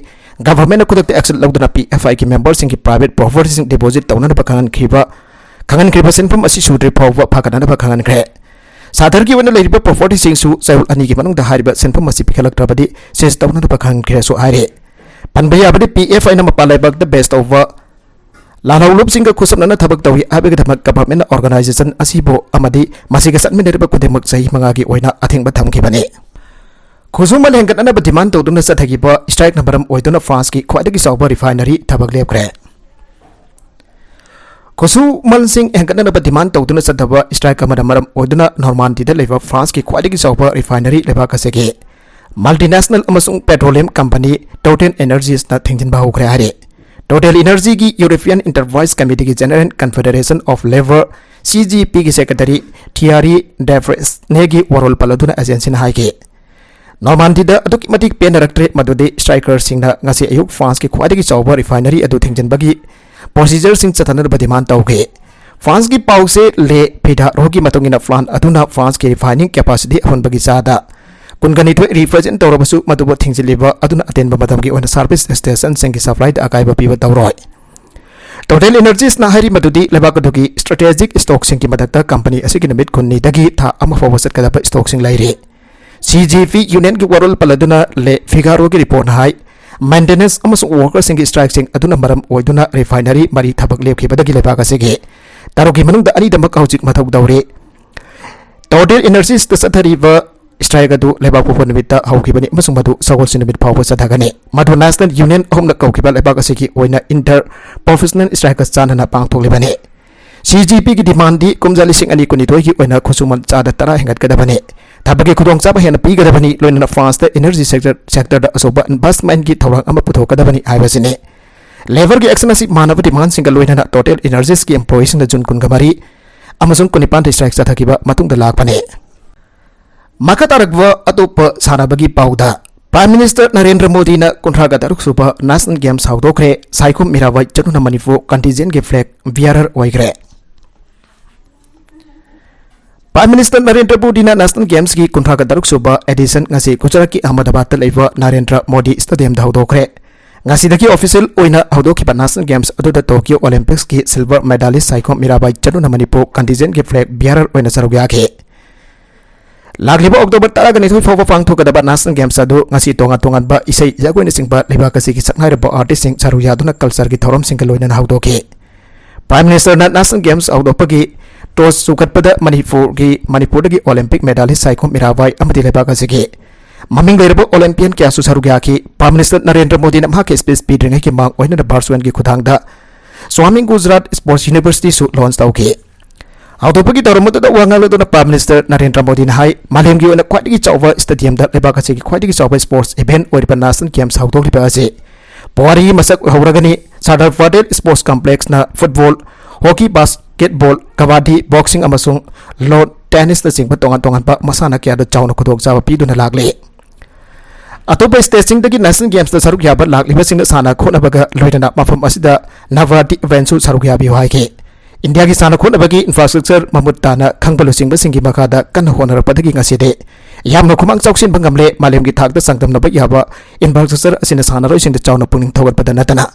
governmentꯅ ꯈꯨꯗꯛꯇ action ꯂꯧꯗꯨꯅ PFIꯒꯤ memberꯁꯤꯡꯒꯤ private propertyꯁꯤꯡ deposit ꯇꯧꯅꯅꯕ ꯈꯪꯍꯟꯈꯤꯕ, ꯈꯪꯍꯟꯈ꯭ꯔꯤꯕ ꯁꯦꯟꯐꯝ ꯑꯁꯤ ꯁꯨꯗ꯭ꯔꯤ ꯐꯥꯎꯕ ꯐꯥꯒꯠꯅꯅꯕ ꯈꯪꯍꯟꯈ꯭ꯔꯦ꯫ ꯁꯥꯗꯔꯒꯤ ꯑꯣꯏꯅ ꯂꯩꯔꯤꯕ propertyꯁꯤꯡꯁꯨ ꯆꯌꯣꯜ ꯑꯅꯤꯒꯤ ꯃꯅꯨꯡꯗ ꯍꯥꯏꯔꯤꯕ ꯁꯦꯟꯐꯝ ꯑꯁꯤ ꯄꯤꯈꯠꯂꯛꯇ꯭ꯔꯕꯗꯤ seize ꯇꯧꯅꯅꯕ ꯈꯪꯍꯟꯈ꯭ꯔꯦꯁꯨ ꯍꯥꯏꯔꯤ꯫ ꯄꯟꯕ ꯌꯥꯕꯗꯤ PFIꯅ ꯃꯄꯥꯟ ꯂꯩꯕꯥꯛꯇ base ꯇꯧꯕ ꯂꯥꯜꯍꯧꯂꯨꯞꯁꯤꯡꯒ ꯈꯨꯠꯁꯝꯅꯅ ꯊꯕꯛ ꯇꯧꯔꯤ ꯍꯥꯏꯕꯒꯤꯗꯃꯛ governmentꯅ organization ꯑꯁꯤꯕꯨ ꯑꯃꯗꯤ ꯃꯁꯤꯒ ꯆꯠꯃꯤꯟꯅꯔꯤꯕ ꯈꯨꯗꯤꯡꯃꯛ ꯆꯍꯤ ꯃꯉꯥꯒꯤ ꯑꯣꯏꯅ ꯑꯊꯤꯡꯕ ꯊꯝꯈꯤꯕꯅꯤ꯫ ꯈꯨꯠꯁꯨꯃꯟ ꯍꯦꯟꯒꯠꯅꯅꯕ demand ꯇꯧꯗꯨꯅ ꯆꯠꯊꯈꯤꯕ strikeꯅ ꯃꯔꯝ ꯑꯣꯏꯗꯨꯅ Franceꯀꯤ ꯈ꯭ꯋꯥꯏꯗꯒꯤ ꯆꯥꯎꯕ refinery ꯊꯕꯛ ꯂꯦꯞꯈ꯭ꯔꯦ꯫ ꯈꯨꯠꯁꯨꯃꯟꯁꯤꯡ ꯍꯦꯟꯒꯠꯅꯅꯕ demand ꯇꯧꯗꯨꯅ ꯆꯠꯊꯕ strike ꯑꯃꯅ ꯃꯔꯝ ꯑꯣꯏꯗꯨꯅ Normandyꯗ ꯂꯩꯕ Franceꯀꯤ ꯈ꯭ꯋꯥꯏꯗꯒꯤ ꯆꯥꯎꯕ refinery ꯂꯩꯕꯥꯛ ꯑꯁꯤꯒꯤ Multinational ꯑꯃꯁꯨꯡ petroleum company Total Energiesꯅ ꯊꯤꯡꯖꯤꯟꯕ ꯍꯧꯈ꯭ꯔꯦ ꯍꯥꯏꯔꯦ꯫ Total Energyꯒꯤ European Enterprise Committeeꯒꯤ General Confederation of Labour, CGPꯒꯤ secretary Thierry Devrezneꯒꯤ ꯋꯥꯔꯣꯜ ꯄꯜꯂꯗꯨꯅ agencyꯅ ꯍꯥꯏꯈꯤ꯫ Normandyꯗ ꯑꯗꯨꯛꯀꯤ ꯃꯇꯤꯛ ꯄꯦꯟꯅꯔꯛꯇ꯭ꯔꯦ, ꯃꯗꯨꯗꯤ strikerꯁꯤꯡꯅ ꯉꯁꯤ ꯑꯌꯨꯛ Franceꯀꯤ ꯈ꯭ꯋꯥꯏꯗꯒꯤ ꯆꯥꯎꯕ refinery ꯑꯗꯨ ꯊꯤꯡꯖꯤꯟꯕꯒꯤ procedureꯁꯤꯡ ꯆꯠꯊꯅꯅꯕ demand ꯇꯧꯈꯤ꯫ Franceꯀꯤ ꯄꯥꯎꯆꯦ Le Figaro ꯒꯤ ꯃꯇꯨꯡ ꯏꯟꯅ, plant ꯑꯗꯨꯅ Franceꯀꯤ refining capacity ꯑꯍꯨꯟꯕꯒꯤ ꯆꯥꯗ ꯀꯨꯟꯒꯅꯤꯊꯣꯏ represent ꯇꯧꯔꯕꯁꯨ, ꯃꯗꯨꯕꯨ ꯊꯤꯡꯖꯤꯜꯂꯤꯕ ꯑꯗꯨꯅ ꯑꯇꯦꯟꯕ ꯃꯇꯝꯒꯤ ꯑꯣꯏꯅ service stationꯁꯤꯡꯒꯤ supplyꯗ ꯑꯀꯥꯏꯕ ꯄꯤꯕ ꯇꯧꯔꯣꯏ꯫ Total Energiesꯅ ꯍꯥꯏꯔꯤ ꯃꯗꯨꯗꯤ ꯂꯩꯕꯥꯛ ꯑꯗꯨꯒꯤ strategic stockꯁꯤꯡꯒꯤ ꯃꯊꯛꯇ company ꯑꯁꯤꯒꯤ ꯅꯨꯃꯤꯠ ꯀꯨꯟꯅꯤꯗꯒꯤ ꯊꯥ ꯑꯃ ꯐꯥꯎꯕ ꯆꯠꯀꯗꯕ stockꯁꯤꯡ ꯂꯩꯔꯤ꯫ CGP unionꯒꯤ ꯋꯥꯔꯣꯜ ꯄꯜꯂꯗꯨꯅ Le Figaroꯒꯤ reportꯅ ꯍꯥꯏ, maintenance ꯑꯃꯁꯨꯡ workerꯁꯤꯡꯒꯤ strikeꯁꯤꯡ ꯑꯗꯨꯅ ꯃꯔꯝ ꯑꯣꯏꯗꯨꯅ refinery ꯃꯔꯤ ꯊꯕꯛ ꯂꯦꯞꯈꯤꯕꯗꯒꯤ ꯂꯩꯕꯥꯛ ꯑꯁꯤꯒꯤ ꯇꯔꯨꯛꯀꯤ ꯃꯅꯨꯡꯗ ꯑꯅꯤꯗꯃꯛ ꯍꯧꯖꯤꯛ ꯃꯊꯧ ꯇꯧꯔꯤ꯫ Total Energiesꯇ ꯆꯠꯊꯔꯤꯕ strike ꯑꯗꯨ ꯂꯩꯕꯥꯛꯄꯣꯛꯄ ꯅꯨꯃꯤꯠꯇ ꯍꯧꯈꯤꯕꯅꯤ ꯑꯃꯁꯨꯡ ꯃꯗꯨ ꯁꯒꯣꯜꯁꯦꯟ ꯅꯨꯃꯤꯠ ꯐꯥꯎꯕ ꯆꯠꯊꯒꯅꯤ꯫ ꯃꯗꯨ national union ꯑꯍꯨꯝꯅ ꯀꯧꯈꯤꯕ ꯂꯩꯕꯥꯛ ꯑꯁꯤꯒꯤ ꯑꯣꯏꯅ inter professional strikeꯀ ꯆꯥꯟꯅꯅ ꯄꯥꯡꯊꯣꯛꯂꯤꯕꯅꯤ꯫ CGPꯒꯤ demandꯗꯤ ꯀꯨꯝꯖꯥ ꯂꯤꯁꯤꯡ ꯑꯅꯤ ꯀꯨꯟꯅꯤꯊꯣꯏꯒꯤ ꯑꯣꯏꯅ ꯈꯨꯠꯁꯨꯃꯟ ꯆꯥꯗ ꯇꯔꯥ ꯍꯦꯟꯒꯠꯀꯗꯕꯅꯤ, ꯊꯕꯛꯀꯤ ꯈꯨꯗꯣꯡꯆꯥꯕ ꯍꯦꯟꯅ ꯄꯤꯒꯗꯕꯅꯤ, ꯂꯣꯏꯅꯅ Franceꯇ energy sector, sectorꯗ ꯑꯆꯧꯕ investmentꯀꯤ ꯊꯧꯔꯥꯡ ꯑꯃ ꯄꯨꯊꯣꯛꯀꯗꯕꯅꯤ ꯍꯥꯏꯕꯁꯤꯅꯤ꯫ Labourꯒꯤ action ꯑꯁꯤ ꯃꯥꯟꯅꯕ demandꯁꯤꯡꯒ ꯂꯣꯏꯅꯅ Total Energiesꯀꯤ employeeꯁꯤꯡꯅ June ꯀꯨꯟꯒ ꯃꯔꯤ ꯑꯃꯁꯨꯡ ꯀꯨꯟꯅꯤꯄꯥꯟꯗ strike ꯆꯠꯊꯈꯤꯕ ꯃꯇꯨꯡꯗ ꯂꯥꯛꯄꯅꯤ꯫ ꯃꯈꯥ ꯇꯥꯔꯛꯄ ꯑꯇꯣꯞꯄ ꯁꯥꯟꯅꯕꯒꯤ ꯄꯥꯎꯗ, Prime Minister ꯅꯔꯦꯟꯗ꯭ꯔ ꯃꯣꯗꯤꯅ ꯀꯨꯟꯊ꯭ꯔꯥꯒ ꯇꯔꯨꯛ ꯁꯨꯕ National Games ꯍꯧꯗꯣꯛꯈ꯭ꯔꯦ꯫ Saikhom Mirabai ꯆꯅꯨꯅ Manipur contingentꯀꯤ flag bearer ꯑꯣꯏꯈ꯭ꯔꯦ꯫ Prime Minister ꯅꯔꯦꯟꯗ꯭ꯔ ꯃꯣꯗꯤꯅ National Gamesꯀꯤ ꯀꯨꯟꯊ꯭ꯔꯥꯒ ꯇꯔꯨꯛ ꯁꯨꯕ edition ꯉꯁꯤ ꯒꯨꯖꯔꯥꯠꯀꯤ ꯑꯍꯃꯗꯥꯕꯥꯗꯇ ꯂꯩꯕ ꯅꯔꯦꯟꯗ꯭ꯔ ꯃꯣꯗꯤ Stadiumꯗ ꯍꯧꯗꯣꯛꯈ꯭ꯔꯦ꯫ ꯉꯁꯤꯗꯒꯤ official ꯑꯣꯏꯅ ꯍꯧꯗꯣꯛꯈꯤꯕ National Games ꯑꯗꯨꯗ Tokyo Olympicsꯀꯤ silver medalist Saikhom Mirabai ꯆꯅꯨꯅ Manipur contingentꯀꯤ flag bearer ꯑꯣꯏꯅ ꯁꯔꯨꯛ ꯌꯥꯈꯤ꯫ ꯂꯥꯛꯂꯤꯕ October ꯇꯔꯥꯒ ꯅꯤꯊꯣꯏ ꯐꯥꯎꯕ ꯄꯥꯡꯊꯣꯛꯀꯗꯕ National Games ꯑꯗꯨ ꯉꯁꯤ ꯇꯣꯉꯥꯟ ꯇꯣꯉꯥꯟꯕ ꯏꯁꯩ, ꯖꯒꯣꯏꯅꯆꯤꯡꯕ ꯂꯩꯕꯥꯛ ꯑꯁꯤꯒꯤ ꯁꯛꯅꯥꯏꯔꯕ artistꯁꯤꯡ ꯁꯔꯨꯛ ꯌꯥꯗꯨꯅ cultureꯒꯤ ꯊꯧꯔꯝꯁꯤꯡꯒ ꯂꯣꯏꯅꯅ ꯍꯧꯗꯣꯛꯈꯤ꯫ Prime Ministerꯅ National Games ꯍꯧꯗꯣꯛꯄꯒꯤ toss ꯆꯨꯈꯠꯄꯗ ꯃꯅꯤꯄꯨꯔꯒꯤ, ꯃꯅꯤꯄꯨꯔꯗꯒꯤ Olympic medalist ꯁꯥꯏꯈꯣꯝ ꯃꯤꯔꯥꯕꯥꯏ ꯑꯃꯗꯤ ꯂꯩꯕꯥꯛ ꯑꯁꯤꯒꯤ ꯃꯃꯤꯡ ꯂꯩꯔꯕ Olympian ꯀꯌꯥꯁꯨ ꯁꯔꯨꯛ ꯌꯥꯈꯤ꯫ Prime Minister ꯅꯔꯦꯟꯗ꯭ꯔ ꯃꯣꯗꯤꯅ ꯃꯍꯥꯛꯀꯤ speech ꯄꯤꯗ꯭ꯔꯤꯉꯩꯒꯤ ꯃꯥꯡ ꯑꯣꯏꯅ virtualꯒꯤ ꯈꯨꯠꯊꯥꯡꯗ Swami Gujarat Sports Universityꯁꯨ launch ꯇꯧꯈꯤ꯫ ꯍꯧꯗꯣꯛꯄꯒꯤ ꯊꯧꯔꯝ ꯑꯗꯨꯗ ꯋꯥ ꯉꯥꯡꯂꯗꯨꯅ Prime Minister ꯅꯔꯦꯟꯗ꯭ꯔ ꯃꯣꯗꯤꯅ ꯍꯥꯏ, ꯃꯥꯂꯦꯝꯒꯤ ꯑꯣꯏꯅ ꯈ꯭ꯋꯥꯏꯗꯒꯤ ꯆꯥꯎꯕ stadiumꯗ ꯂꯩꯕꯥꯛ ꯑꯁꯤꯒꯤ ꯈ꯭ꯋꯥꯏꯗꯒꯤ ꯆꯥꯎꯕ sports event ꯑꯣꯏꯔꯤꯕ National Games ꯍꯧꯗꯣꯛꯂꯤꯕ ꯑꯁꯤ ꯄꯨꯋꯥꯔꯤ ꯃꯁꯛ ꯍꯧꯔꯒꯅꯤ꯫ Sardar Patel Sports Complexꯅ football, hockey, basketball, kabaddi, boxing ꯑꯃꯁꯨꯡ lawn tennisꯅꯆꯤꯡꯕ ꯇꯣꯉꯥꯟ ꯇꯣꯉꯥꯟꯕ ꯃꯁꯥꯟꯅ ꯀꯌꯥꯗ ꯆꯥꯎꯅ ꯈꯨꯗꯣꯡꯆꯥꯕ ꯄꯤꯗꯨꯅ ꯂꯥꯛꯂꯤ꯫ ꯑꯇꯣꯞꯄ stateꯁꯤꯡꯗꯒꯤ National Gamesꯇ ꯁꯔꯨꯛ ꯌꯥꯕ ꯂꯥꯛꯂꯤꯕꯁꯤꯡꯅ ꯁꯥꯟꯅ ꯈꯣꯠꯅꯕꯒ ꯂꯣꯏꯅꯅ ꯃꯐꯝ ꯑꯁꯤꯗ Navratri eventꯁꯨ ꯁꯔꯨꯛ ꯌꯥꯕꯤꯌꯨ ꯍꯥꯏꯈꯤ꯫ ꯏꯟꯗꯤꯌꯥꯒꯤ ꯁꯥꯟꯅ ꯈꯣꯠꯅꯕꯒꯤ infrastructure ꯃꯃꯨꯠ ꯇꯥꯅ ꯈꯪꯕ ꯂꯨꯆꯤꯡꯕꯁꯤꯡꯒꯤ ꯃꯈꯥꯗ ꯀꯟꯅ ꯍꯣꯠꯅꯔꯛꯄꯗꯒꯤ ꯉꯁꯤꯗꯤ ꯌꯥꯝꯅ ꯈꯨꯃꯥꯡ ꯆꯥꯎꯁꯤꯟꯕ ꯉꯝꯂꯦ꯫ ꯃꯥꯂꯦꯝꯒꯤ ꯊꯥꯛꯇ ꯆꯥꯡꯗꯝꯅꯕ ꯌꯥꯕ infrastructure ꯑꯁꯤꯅ ꯁꯥꯟꯅꯔꯣꯏꯁꯤꯡꯗ ꯆꯥꯎꯅ ꯄꯨꯛꯅꯤꯡ ꯊꯧꯒꯠꯄꯗ ꯅꯠꯇꯅ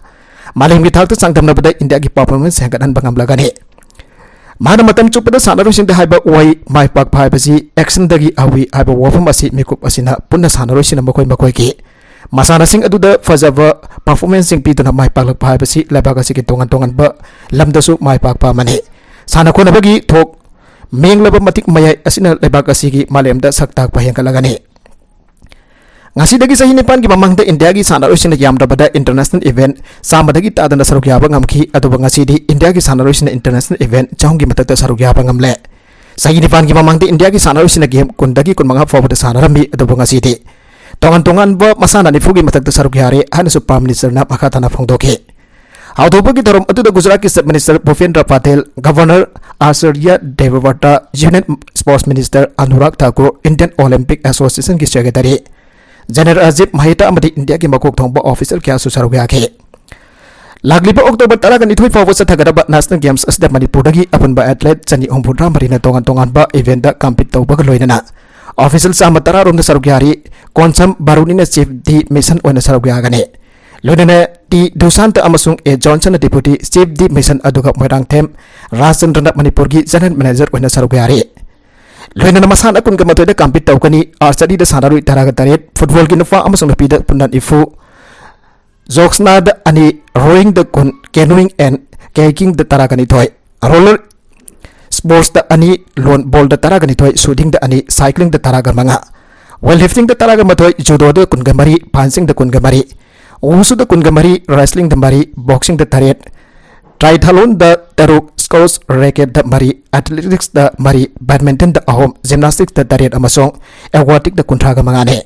ꯃꯥꯂꯦꯝꯒꯤ ꯊꯥꯛꯇ ꯆꯥꯡꯗꯝꯅꯕꯗ ꯏꯟꯗꯤꯌꯥꯒꯤ performance ꯍꯦꯟꯒꯠꯍꯟꯕ ꯉꯝꯂꯒꯅꯤ꯫ ꯃꯍꯥꯛꯅ ꯃꯇꯝ ꯆꯨꯞꯄꯗ ꯁꯥꯟꯅꯔꯣꯏꯁꯤꯡꯗ ꯍꯥꯏꯕ ꯋꯥꯍꯩ "ꯃꯥꯏ ꯄꯥꯛꯄ ꯍꯥꯏꯕꯁꯤ actionꯗꯒꯤ ꯍꯧꯏ" ꯍꯥꯏꯕ ꯋꯥꯐꯝ ꯑꯁꯤ ꯃꯤꯀꯨꯞ ꯑꯁꯤꯅ ꯄꯨꯟꯅ ꯁꯥꯟꯅꯔꯣꯏꯁꯤꯡꯅ ꯃꯈꯣꯏ ꯃꯈꯣꯏꯒꯤ ꯃꯁꯥꯟꯅꯁꯤꯡ ꯑꯗꯨꯗ ꯐꯖꯕ performanceꯁꯤꯡ ꯄꯤꯗꯨꯅ ꯃꯥꯏ ꯄꯥꯛꯂꯛꯄ ꯍꯥꯏꯕꯁꯤ ꯂꯩꯕꯥꯛ ꯑꯁꯤꯒꯤ ꯇꯣꯉꯥꯟ ꯇꯣꯉꯥꯟꯕ ꯂꯝꯗꯁꯨ ꯃꯥꯏ ꯄꯥꯛꯄ ꯑꯃꯅꯤ꯫ ꯁꯥꯟꯅ ꯈꯣꯠꯅꯕꯒꯤ ꯊꯣꯛ ꯃꯦꯡꯂꯕ ꯃꯇꯤꯛ ꯃꯌꯥꯏ ꯑꯁꯤꯅ ꯂꯩꯕꯥꯛ ꯑꯁꯤꯒꯤ ꯃꯥꯂꯦꯝꯗ ꯁꯛ ꯇꯥꯛꯄ ꯍꯦꯟꯒꯠꯂꯒꯅꯤ꯫ ꯉꯁꯤꯗꯒꯤ ꯆꯍꯤ ꯅꯤꯄꯥꯟꯒꯤ ꯃꯃꯥꯡꯗ ꯏꯟꯗꯤꯌꯥꯒꯤ ꯁꯥꯟꯅꯔꯣꯏꯁꯤꯡꯅ ꯌꯥꯝꯗ꯭ꯔꯕꯗ international event ꯆꯥꯝꯃꯗꯒꯤ ꯇꯥꯗꯅ ꯁꯔꯨꯛ ꯌꯥꯕ ꯉꯝꯈꯤ, ꯑꯗꯨꯕꯨ ꯉꯁꯤꯗꯤ ꯏꯟꯗꯤꯌꯥꯒꯤ ꯁꯥꯟꯅꯔꯣꯏꯁꯤꯡꯅ international event ꯆꯍꯨꯝꯒꯤ ꯃꯊꯛꯇ ꯁꯔꯨꯛ ꯌꯥꯕ ꯉꯝꯂꯦ꯫ ꯆꯍꯤ ꯅꯤꯄꯥꯟꯒꯤ ꯃꯃꯥꯡꯗ ꯏꯟꯗꯤꯌꯥꯒꯤ ꯁꯥꯟꯅꯔꯣꯏꯁꯤꯡꯅ game ꯀꯨꯟꯗꯒꯤ ꯀꯨꯟꯃꯉꯥ ꯐꯥꯎꯕꯗ ꯁꯥꯟꯅꯔꯝꯃꯤ, ꯑꯗꯨꯕꯨ ꯉꯁꯤꯗꯤ ꯇꯣꯉꯥꯟ ꯇꯣꯉꯥꯟꯕ ꯃꯁꯥꯟꯅ ꯅꯤꯐꯨꯒꯤ ꯃꯊꯛꯇ ꯁꯔꯨꯛ ꯌꯥꯔꯦ ꯍꯥꯏꯅꯁꯨ Prime Ministerꯅ ꯃꯈꯥ ꯇꯥꯅ ꯐꯣꯡꯗꯣꯛꯈꯤ꯫ ꯍꯧꯗꯣꯛꯄꯒꯤ ꯊꯧꯔꯝ ꯑꯗꯨꯗ ꯒꯨꯖꯔꯥꯠꯀꯤ Chief Minister ꯚꯨꯄꯦꯟꯗ꯭ꯔ Patel, Governor ꯑꯥꯆꯥꯔꯌ ꯗꯦꯕꯕ꯭ꯔꯇ, Union Sports Minister Anurag Thakur, Indian Olympic Associationꯒꯤ Secretary General Rajiv ꯃꯍꯦꯇꯥ ꯑꯃꯗꯤ ꯏꯟꯗꯤꯌꯥꯒꯤ ꯃꯀꯣꯛ ꯊꯣꯡꯕ official ꯀꯌꯥꯁꯨ ꯁꯔꯨꯛ ꯌꯥꯈꯤ꯫ ꯂꯥꯛꯂꯤꯕ October ꯇꯔꯥꯒ ꯅꯤꯊꯣꯏ ꯐꯥꯎꯕ ꯆꯠꯊꯒꯗꯕ National Games ꯑꯁꯤꯗ ꯃꯅꯤꯄꯨꯔꯗꯒꯤ ꯑꯄꯨꯟꯕ athlete ꯆꯅꯤ ꯍꯨꯝꯐꯨꯇꯔꯥ ꯃꯔꯤꯅ ꯇꯣꯉꯥꯟ ꯇꯣꯉꯥꯟꯕ eventꯇ compete ꯇꯧꯕꯒ ꯂꯣꯏꯅꯅ official ꯆꯥꯝꯃ ꯇꯔꯥ ꯔꯣꯝꯗ ꯁꯔꯨꯛ ꯌꯥꯔꯤ꯫ ꯀꯣꯟꯁꯝ ꯕꯥꯔꯨꯅꯤꯅ Chief de Mission ꯑꯣꯏꯅ ꯁꯔꯨꯛ ꯌꯥꯒꯅꯤ꯫ ꯂꯣꯏꯅꯅ ꯇꯤ ꯗꯨꯁꯥꯟꯇ ꯑꯃꯁꯨꯡ ꯑꯦ ꯖꯣꯟꯁꯟꯅ Deputy Chief de Mission, ꯑꯗꯨꯒ ꯃꯣꯏꯔꯥꯡꯊꯦꯝ ꯔꯥꯖꯆꯟꯗ꯭ꯔꯅ ꯃꯅꯤꯄꯨꯔꯒꯤ General Manager ꯑꯣꯏꯅ ꯁꯔꯨꯛ ꯌꯥꯔꯤ꯫ ꯂꯣꯏꯅꯅ ꯃꯁꯥꯟꯅ ꯀꯨꯟꯒ ꯃꯥꯊꯣꯏꯗ compete ꯇꯧꯒꯅꯤ꯫ Archeryꯗ ꯁꯥꯟꯅꯔꯣꯏ ꯇꯔꯥꯒ ꯇꯔꯦꯠ, footballꯒꯤ ꯅꯨꯄꯥ ꯑꯃꯁꯨꯡ ꯅꯨꯄꯤꯗ ꯄꯨꯟꯅ ꯅꯤꯐꯨ, ꯖꯣꯛꯁꯅꯥꯗ ꯑꯅꯤ, rowingꯗ ꯀꯨꯟ, canoeing and kayakingꯗ ꯇꯔꯥꯒ ꯅꯤꯊꯣꯏ, roller sportsꯇ ꯑꯅꯤ, lawn bowlꯗ ꯇꯔꯥꯒ ꯅꯤꯊꯣꯏ, shootingꯗ ꯑꯅꯤ, cyclingꯗ ꯇꯔꯥꯒ ꯃꯉꯥ, weightliftingꯗ ꯇꯔꯥꯒ ꯃꯥꯊꯣꯏ, judoꯗ ꯀꯨꯟꯒ ꯃꯔꯤ, fencingꯗ ꯀꯨꯟꯒ ꯃꯔꯤ, wushud ꯀꯨꯟꯒ ꯃꯔꯤ, wrestlingꯗ ꯃꯔꯤ, boxingꯗ ꯇꯔꯦꯠ, triathlonꯗ ꯇꯔꯨꯛ, ꯁ꯭ꯀꯣꯁ ꯔꯦꯀꯦꯠꯇ ꯃꯔꯤ, ꯑꯦꯊꯂꯦꯇꯤꯛꯁꯇ ꯃꯔꯤ, ꯕꯦꯗꯃꯤꯟꯇꯟꯗ ꯑꯍꯨꯝ, ꯖꯤꯝꯅꯥꯁꯇꯤꯛꯁꯇ ꯇꯔꯦꯠ ꯑꯃꯁꯨꯡ ꯑꯦꯋꯥꯇꯤꯛꯇ ꯀꯨꯟꯊ꯭ꯔꯥꯒ ꯃꯉꯥꯅꯤ꯫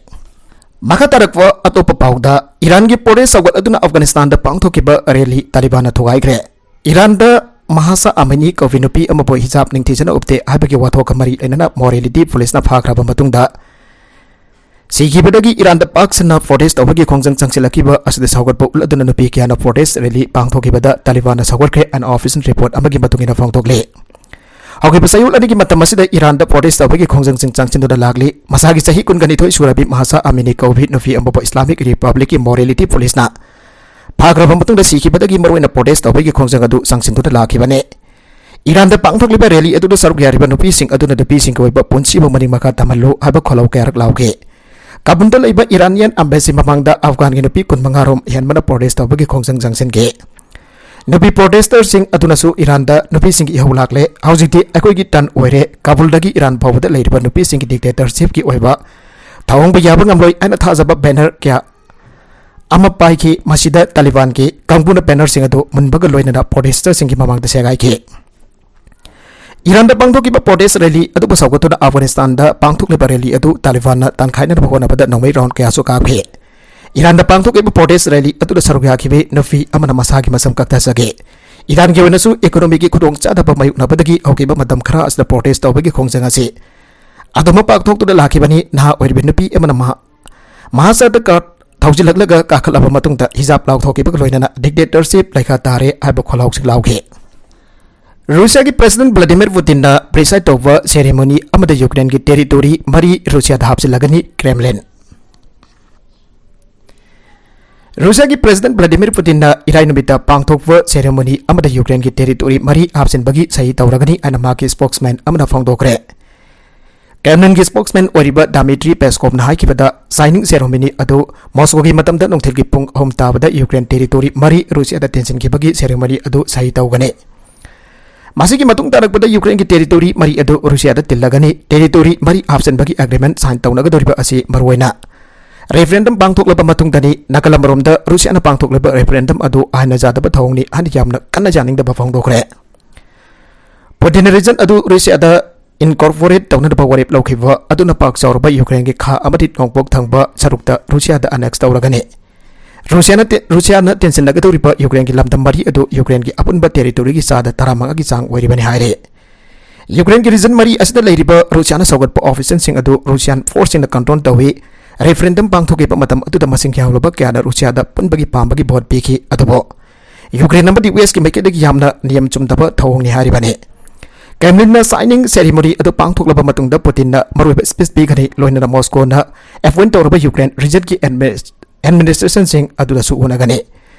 ꯃꯈꯥ ꯇꯥꯔꯛꯄ ꯑꯇꯣꯞꯄ ꯄꯥꯎꯗ, ꯏꯔꯥꯟꯒꯤ ꯄ꯭ꯔꯣꯇꯦꯁ ꯁꯧꯒꯠ ꯑꯗꯨꯅ ꯑꯐꯒꯥꯅꯤꯁꯇꯥꯟꯗ ꯄꯥꯡꯊꯣꯛꯈꯤꯕ ꯔꯦꯂꯤ ꯇꯥꯂꯤꯕꯥꯟꯅ ꯊꯨꯒꯥꯏꯈ꯭ꯔꯦ꯫ ꯏꯔꯥꯟꯗ ꯃꯍꯥꯁꯥ ꯑꯃꯤꯅꯤ ꯀꯧꯕꯤ ꯅꯨꯄꯤ ꯑꯃꯕꯨ ꯍꯤꯖꯥꯕ ꯅꯤꯡꯊꯤꯖꯅ ꯎꯞꯇꯦ ꯍꯥꯏꯕꯒꯤ ꯋꯥꯊꯣꯛꯀ ꯃꯔꯤ ꯂꯩꯅꯅ ꯃꯣꯔꯦꯂꯤꯇꯤ ꯄꯨꯂꯤꯁꯅ ꯐꯥꯈ꯭ꯔꯕ ꯃꯇꯨꯡꯗ ꯁꯤꯈꯤꯕꯗꯒꯤ ꯏꯔꯥꯟꯗ ꯄꯥꯛ ꯁꯟꯅ ꯄ꯭ꯔꯣꯇꯦꯁ ꯇꯧꯕꯒꯤ ꯈꯣꯡꯖꯪ ꯆꯪꯁꯤꯜꯂꯛꯈꯤꯕ ꯑꯁꯤꯗ ꯁꯧꯒꯠꯄ ꯎꯠꯂꯗꯨꯅ ꯅꯨꯄꯤ ꯀꯌꯥꯅ ꯄ꯭ꯔꯣꯇꯦꯁ ꯔꯦꯂꯤ ꯄꯥꯡꯊꯣꯛꯈꯤꯕꯗ ꯇꯥꯂꯤꯕꯥꯟꯅ ꯁꯧꯒꯠꯈ꯭ꯔꯦ ꯍꯥꯏꯅ ꯑꯣꯐꯤꯁꯤꯌꯦꯜ ꯔꯤꯄꯣꯔꯠ ꯑꯃꯒꯤ ꯃꯇꯨꯡ ꯏꯟꯅ ꯐꯣꯡꯗꯣꯛꯂꯤ꯫ ꯍꯧꯈꯤꯕ ꯆꯌꯣꯜ ꯑꯅꯤꯒꯤ ꯃꯇꯝ ꯑꯁꯤꯗ ꯏꯔꯥꯟꯗ ꯄ꯭ꯔꯣꯇꯦꯁ ꯇꯧꯕꯒꯤ ꯈꯣꯡꯖꯪꯁꯤꯡ ꯆꯪꯁꯤꯟꯗꯨꯅ ꯂꯥꯛꯂꯤ꯫ ꯃꯁꯥꯒꯤ ꯆꯍꯤ ꯀꯨꯟꯒ ꯅꯤꯊꯣꯏ ꯁꯨꯔꯕꯤ ꯃꯍꯥꯁꯥ ꯑꯃꯤꯅꯤ ꯀꯧꯕꯤ ꯅꯨꯄꯤ ꯑꯃꯕꯨ ꯏꯁꯂꯥꯃꯤꯛ ꯔꯤꯄꯕ꯭ꯂꯤꯛꯀꯤ ꯃꯣꯔꯦꯂꯤꯇꯤ ꯄꯨꯂꯤꯁꯅ ꯐꯥꯈ꯭ꯔꯕ ꯃꯇꯨꯡꯗ ꯁꯤꯈꯤꯕꯗꯒꯤ ꯃꯔꯨꯑꯣꯏꯅ ꯄ꯭ꯔꯣꯇꯦꯁ ꯇꯧꯕꯒꯤ ꯈꯣꯡꯖꯪ ꯑꯗꯨ ꯆꯪꯁꯤꯟꯗꯨꯅ ꯂꯥꯛꯈꯤꯕꯅꯤ꯫ ꯏꯔꯥꯟꯗ ꯄꯥꯡꯊꯣꯛꯂꯤꯕ ꯔꯦꯂꯤ ꯑꯗꯨꯗ ꯁꯔꯨꯛ ꯌꯥꯔꯤꯕ ꯅꯨꯄꯤꯁꯤꯡ ꯑꯗꯨꯅ ꯅꯨꯄꯤꯁꯤꯡꯒꯤ ꯑꯣꯏꯕ ꯄꯨꯟꯁꯤꯕꯨ ꯃꯅꯤꯡ ꯃꯈꯥ ꯇꯝꯍꯜꯂꯨ ꯍꯥꯏꯕ ꯈꯣꯜꯂꯥꯎ ꯀꯌꯥꯔꯛ ꯂꯥꯎꯈꯤ꯫ ꯀꯥꯕꯨꯜꯗ ꯂꯩꯕ ꯏꯔꯥꯅꯤꯌꯟ ꯑꯦꯝꯕꯦꯁꯤ ꯃꯃꯥꯡꯗ ꯑꯐꯒꯥꯟꯒꯤ ꯅꯨꯄꯤ ꯀꯨꯟꯃꯉꯥ ꯔꯣꯝ ꯍꯦꯟꯕꯅ ꯄ꯭ꯔꯣꯇꯦꯁ ꯇꯧꯕꯒꯤ ꯈꯣꯡꯖꯪ ꯆꯪꯁꯤꯟꯈꯤ꯫ ꯅꯨꯄꯤ ꯄ꯭ꯔꯣꯇꯦꯁꯇꯔꯁꯤꯡ ꯑꯗꯨꯅꯁꯨ ꯏꯔꯥꯟꯗ ꯅꯨꯄꯤꯁꯤꯡꯒꯤ ꯏꯍꯧ ꯂꯥꯛꯂꯦ, ꯍꯧꯖꯤꯛꯇꯤ ꯑꯩꯈꯣꯏꯒꯤ ꯇꯔꯟ ꯑꯣꯏꯔꯦ, ꯀꯥꯕꯨꯜꯗꯒꯤ ꯏꯔꯥꯟ ꯐꯥꯎꯕꯗ ꯂꯩꯔꯤꯕ ꯅꯨꯄꯤꯁꯤꯡꯒꯤ ꯗꯤꯛꯇꯦꯇꯔꯁꯤꯞꯀꯤ ꯑꯣꯏꯕ ꯊꯧꯑꯣꯡꯕ ꯌꯥꯕ ꯉꯝꯂꯣꯏ ꯍꯥꯏꯅ ꯊꯥꯖꯕ ꯕꯦꯅꯔ ꯀꯌꯥ ꯑꯃ ꯄꯥꯏꯈꯤ꯫ ꯃꯁꯤꯗ ꯇꯥꯂꯤꯕꯥꯟꯒꯤ ꯀꯥꯡꯕꯨꯅ ꯕꯦꯅꯔꯁꯤꯡ ꯑꯗꯨ ꯃꯨꯟꯕꯒ ꯂꯣꯏꯅꯅ ꯄ꯭ꯔꯣꯇꯦꯁꯇꯔꯁꯤꯡꯒꯤ ꯃꯃꯥꯡꯗ ꯁꯦꯒꯥꯏꯈꯤ꯫ ꯏꯔꯥꯟꯗ ꯄꯥꯡꯊꯣꯛꯈꯤꯕ ꯄ꯭ꯔꯣꯇꯦꯁ ꯔꯦꯂꯤ ꯑꯗꯨꯕꯨ ꯁꯧꯒꯠꯇꯨꯅ ꯑꯐꯒꯥꯅꯤꯁꯇꯥꯟꯗ ꯄꯥꯡꯊꯣꯛꯂꯤꯕ ꯔꯦꯂꯤ ꯑꯗꯨ ꯇꯥꯂꯤꯕꯥꯟꯅ ꯇꯥꯟꯈꯥꯏꯅꯅꯕ ꯍꯣꯠꯅꯕꯗ ꯅꯣꯡꯃꯩ ꯔꯥꯎꯟ ꯀꯌꯥꯁꯨ ꯀꯥꯞꯈꯤ꯫ ꯏꯔꯥꯟꯗ ꯄꯥꯡꯊꯣꯛꯂꯤꯕ ꯄ꯭ꯔꯣꯇꯦꯁ ꯔꯦꯂꯤ ꯑꯗꯨꯗ ꯁꯔꯨꯛ ꯌꯥꯈꯤꯕ ꯅꯨꯄꯤ ꯑꯃꯅ ꯃꯁꯥꯒꯤ ꯃꯁꯝ ꯀꯛꯊꯖꯈꯤ꯫ ꯏꯔꯥꯟꯒꯤ ꯑꯣꯏꯅꯁꯨ ꯏꯀꯣꯅꯣꯃꯤꯒꯤ ꯈꯨꯗꯣꯡꯆꯥꯗꯕ ꯃꯥꯌꯣꯛꯅꯕꯗꯒꯤ ꯍꯧꯈꯤꯕ ꯃꯇꯝ ꯈꯔ ꯑꯁꯤꯗ ꯄ꯭ꯔꯣꯇꯦꯁ ꯇꯧꯕꯒꯤ ꯈꯣꯡꯖꯪ ꯑꯁꯤ ꯑꯗꯨꯃꯛ ꯄꯥꯡꯊꯣꯛꯇꯨꯅ ꯂꯥꯛꯈꯤꯕꯅꯤ꯫ ꯅꯍꯥ ꯑꯣꯏꯔꯤꯕ ꯅꯨꯄꯤ ꯑꯃꯅ ꯃꯍꯥ-, ꯃꯍꯥꯁꯥꯗ ꯀꯥꯔ ꯊꯧꯖꯤꯜꯂꯛꯂꯒ ꯀꯥꯈꯠꯂꯕ ꯃꯇꯨꯡꯗ ꯍꯤꯖꯥꯕ ꯂꯥꯎꯊꯣꯛꯈꯤꯕꯒ ꯂꯣꯏꯅꯅ ꯗꯤꯛꯇꯦꯇꯔꯁꯤꯞ ꯂꯩꯈꯥ ꯇꯥꯔꯦ ꯍꯥꯏꯕ ꯈꯣꯜꯂꯥꯎꯁꯤꯡ ꯂꯥꯎꯈꯤ꯫ ꯔꯨꯁꯤꯌꯥꯒꯤ ꯄ꯭ꯔꯦꯁꯤꯗꯦꯟꯠ ꯚ꯭ꯂꯥꯗꯤꯃꯤꯔ ꯄꯨꯇꯤꯟꯅ ꯄ꯭ꯔꯤꯁꯥꯏꯗ ꯇꯧꯕ ꯁꯦꯔꯦꯃꯣꯅꯤ ꯑꯃꯗ ꯌꯨꯀ꯭ꯔꯦꯟꯒꯤ ꯇꯦꯔꯤꯇꯣꯔꯤ ꯃꯔꯤ ꯔꯨꯁꯤꯌꯥꯗ ꯍꯥꯞꯆꯤꯜꯂꯒꯅꯤ꯫ ꯀ꯭ꯔꯦꯝꯂꯤꯟ꯫ ꯔꯨꯁꯤꯌꯥꯒꯤ ꯄ꯭ꯔꯦꯁꯤꯗꯦꯟꯠ ꯚ꯭ꯂꯥꯗꯤꯃꯤꯔ ꯄꯨꯇꯤꯟꯅ ꯏꯔꯥꯏ ꯅꯨꯃꯤꯠꯇ ꯄꯥꯡꯊꯣꯛꯄ ꯁꯦꯔꯦꯃꯣꯅꯤ ꯑꯃꯗ ꯌꯨꯀ꯭ꯔꯦꯟꯒꯤ ꯇꯦꯔꯤꯇꯣꯔꯤ ꯃꯔꯤ ꯍꯥꯞꯆꯤꯟꯕꯒꯤ ꯁꯍꯤ ꯇꯧꯔꯒꯅꯤ ꯍꯥꯏꯅ ꯃꯍꯥꯛꯀꯤ ꯁ꯭ꯄꯣꯛꯁꯃꯦꯟ ꯑꯃꯅ ꯐꯣꯡꯗꯣꯛꯈ꯭ꯔꯦ꯫ ꯀ꯭ꯔꯦꯝꯂꯤꯟꯒꯤ ꯁ꯭ꯄꯣꯛꯁꯃꯦꯟ ꯑꯣꯏꯔꯤꯕ ꯗꯥꯃꯤꯇ꯭ꯔꯤ ꯄꯦꯁꯀꯣꯞꯅ ꯍꯥꯏꯈꯤꯕꯗ, ꯁꯥꯏꯅꯤꯡ ꯁꯦꯔꯦꯃꯣꯅꯤ ꯑꯗꯨ ꯃꯣꯁꯀꯣꯒꯤ ꯃꯇꯝꯗ ꯅꯨꯡꯊꯤꯜꯒꯤ ꯄꯨꯡ ꯑꯍꯨꯝ ꯇꯥꯕꯗ ꯌꯨꯀ꯭ꯔꯦꯟ ꯇꯦꯔꯤꯇꯣꯔꯤ ꯃꯔꯤ ꯔꯨꯁꯤꯌꯥꯗ ꯇꯦꯟꯁꯤꯟꯈꯤꯕꯒꯤ ꯁꯦꯔꯦꯃꯣꯅꯤ ꯑꯗꯨ ꯁꯍꯤ ꯇꯧꯒꯅꯤ꯫ ꯃꯁꯤꯒꯤ ꯃꯇꯨꯡ ꯇꯥꯔꯛꯄꯗ ꯌꯨꯀ꯭ꯔꯦꯟꯒꯤ ꯇꯦꯔꯤꯇꯣꯔꯤ ꯃꯔꯤ ꯑꯗꯨ ꯔꯨꯁꯤꯌꯥꯗ ꯇꯤꯜꯂꯒꯅꯤ꯫ ꯇꯦꯔꯤꯇꯣꯔꯤ ꯃꯔꯤ ꯍꯥꯞꯆꯤꯟꯕꯒꯤ ꯑꯦꯒ꯭ꯔꯤꯃꯦꯟꯠ ꯁꯥꯏꯟ ꯇꯧꯅꯒꯗꯧꯔꯤꯕ ꯑꯁꯤ ꯃꯔꯨꯑꯣꯏꯅ ꯔꯦꯐꯔꯦꯟꯗꯝ ꯄꯥꯡꯊꯣꯛꯂꯕ ꯃꯇꯨꯡꯗꯅꯤ꯫ ꯅꯥꯀꯜ ꯑꯃꯔꯣꯝꯗ ꯔꯨꯁꯤꯌꯥꯅ ꯄꯥꯡꯊꯣꯛꯂꯤꯕ ꯔꯦꯐꯔꯦꯟꯗꯝ ꯑꯗꯨ ꯑꯥꯏꯟꯅ ꯌꯥꯗꯕ ꯊꯧꯑꯣꯡꯅꯤ ꯍꯥꯏꯅ ꯌꯥꯝꯅ ꯀꯟꯅ ꯌꯥꯅꯤꯡꯗꯕ ꯐꯣꯡꯗꯣꯛꯈ꯭ꯔꯦ꯫ Putinꯅ region ꯑꯗꯨ ꯔꯨꯁꯤꯌꯥꯗ incorporate ꯇꯧꯅꯅꯕ ꯋꯥꯔꯦꯞ ꯂꯧꯈꯤꯕ ꯑꯗꯨꯅ ꯄꯥꯛ ꯆꯥꯎꯔꯕ ꯌꯨꯀ꯭ꯔꯦꯟꯒꯤ ꯈꯥ ꯑꯃꯗꯤ ꯅꯣꯡꯄꯣꯛ ꯊꯪꯕ ꯁꯔꯨꯛꯇ ꯔꯨꯁꯤꯌꯥꯗ annex ꯇꯧꯔꯒꯅꯤ꯫ ꯔꯨꯁꯤꯌꯥꯅ ꯇꯦ-, ꯔꯨꯁꯤꯌꯥꯅ ꯇꯦꯟꯁꯤꯟꯅꯒꯗꯧꯔꯤꯕ ꯌꯨꯀ꯭ꯔꯦꯟꯒꯤ ꯂꯝꯗꯝ ꯃꯔꯤ ꯑꯗꯨ ꯌꯨꯀ꯭ꯔꯦꯟꯒꯤ ꯑꯄꯨꯟꯕ territoryꯒꯤ ꯆꯥꯗ ꯇꯔꯥꯃꯉꯥꯒꯤ ꯆꯥꯡ ꯑꯣꯏꯔꯤꯕꯅꯤ ꯍꯥꯏꯔꯦ꯫ ꯌꯨꯀ꯭ꯔꯦꯟꯒꯤ region ꯃꯔꯤ ꯑꯁꯤꯗ ꯂꯩꯔꯤꯕ ꯔꯨꯁꯤꯌꯥꯅ ꯁꯧꯒꯠꯄ officeꯁꯤꯡ ꯑꯗꯨ ꯔꯨꯁꯤꯌꯥꯟ forceꯁꯤꯡꯅ control ꯇꯧꯏ꯫ Referendum ꯄꯥꯡꯊꯣꯛꯈꯤꯕ ꯃꯇꯝ ꯑꯗꯨꯗ ꯃꯁꯤꯡ ꯌꯥꯝꯂꯕ ꯀꯌꯥꯅ ꯔꯨꯁꯤꯌꯥꯗ ꯄꯨꯟꯕꯒꯤ ꯄꯥꯝꯕꯒꯤ vote ꯄꯤꯈꯤ, ꯑꯗꯨꯕꯨ ꯌꯨꯀ꯭ꯔꯦꯟ ꯑꯃꯗꯤ ꯋꯦꯁꯀꯤ ꯃꯥꯏꯀꯩꯗꯒꯤ ꯌꯥꯝꯅ ꯅꯤꯌꯝ ꯆꯨꯝꯗꯕ ꯊꯧꯑꯣꯡꯅꯤ ꯍꯥꯏꯔꯤꯕꯅꯤ꯫ ꯀ꯭ꯔꯦꯝꯂꯤꯟꯅ signing ceremony ꯑꯗꯨ ꯄꯥꯡꯊꯣꯛꯂꯕ ꯃꯇꯨꯡꯗ ꯄꯨꯇꯤꯟꯅ ꯃꯔꯨꯑꯣꯏꯕ speech ꯄꯤꯒꯅꯤ, ꯂꯣꯏꯅꯅ ꯃꯣꯁꯀꯣꯅ appoint ꯇꯧꯔꯕ ꯌꯨꯀ꯭ꯔꯦꯟ regionꯒꯤ administ-, administrationꯁꯤꯡ ꯑꯗꯨꯗꯁꯨ ꯎꯅꯒꯅꯤ꯫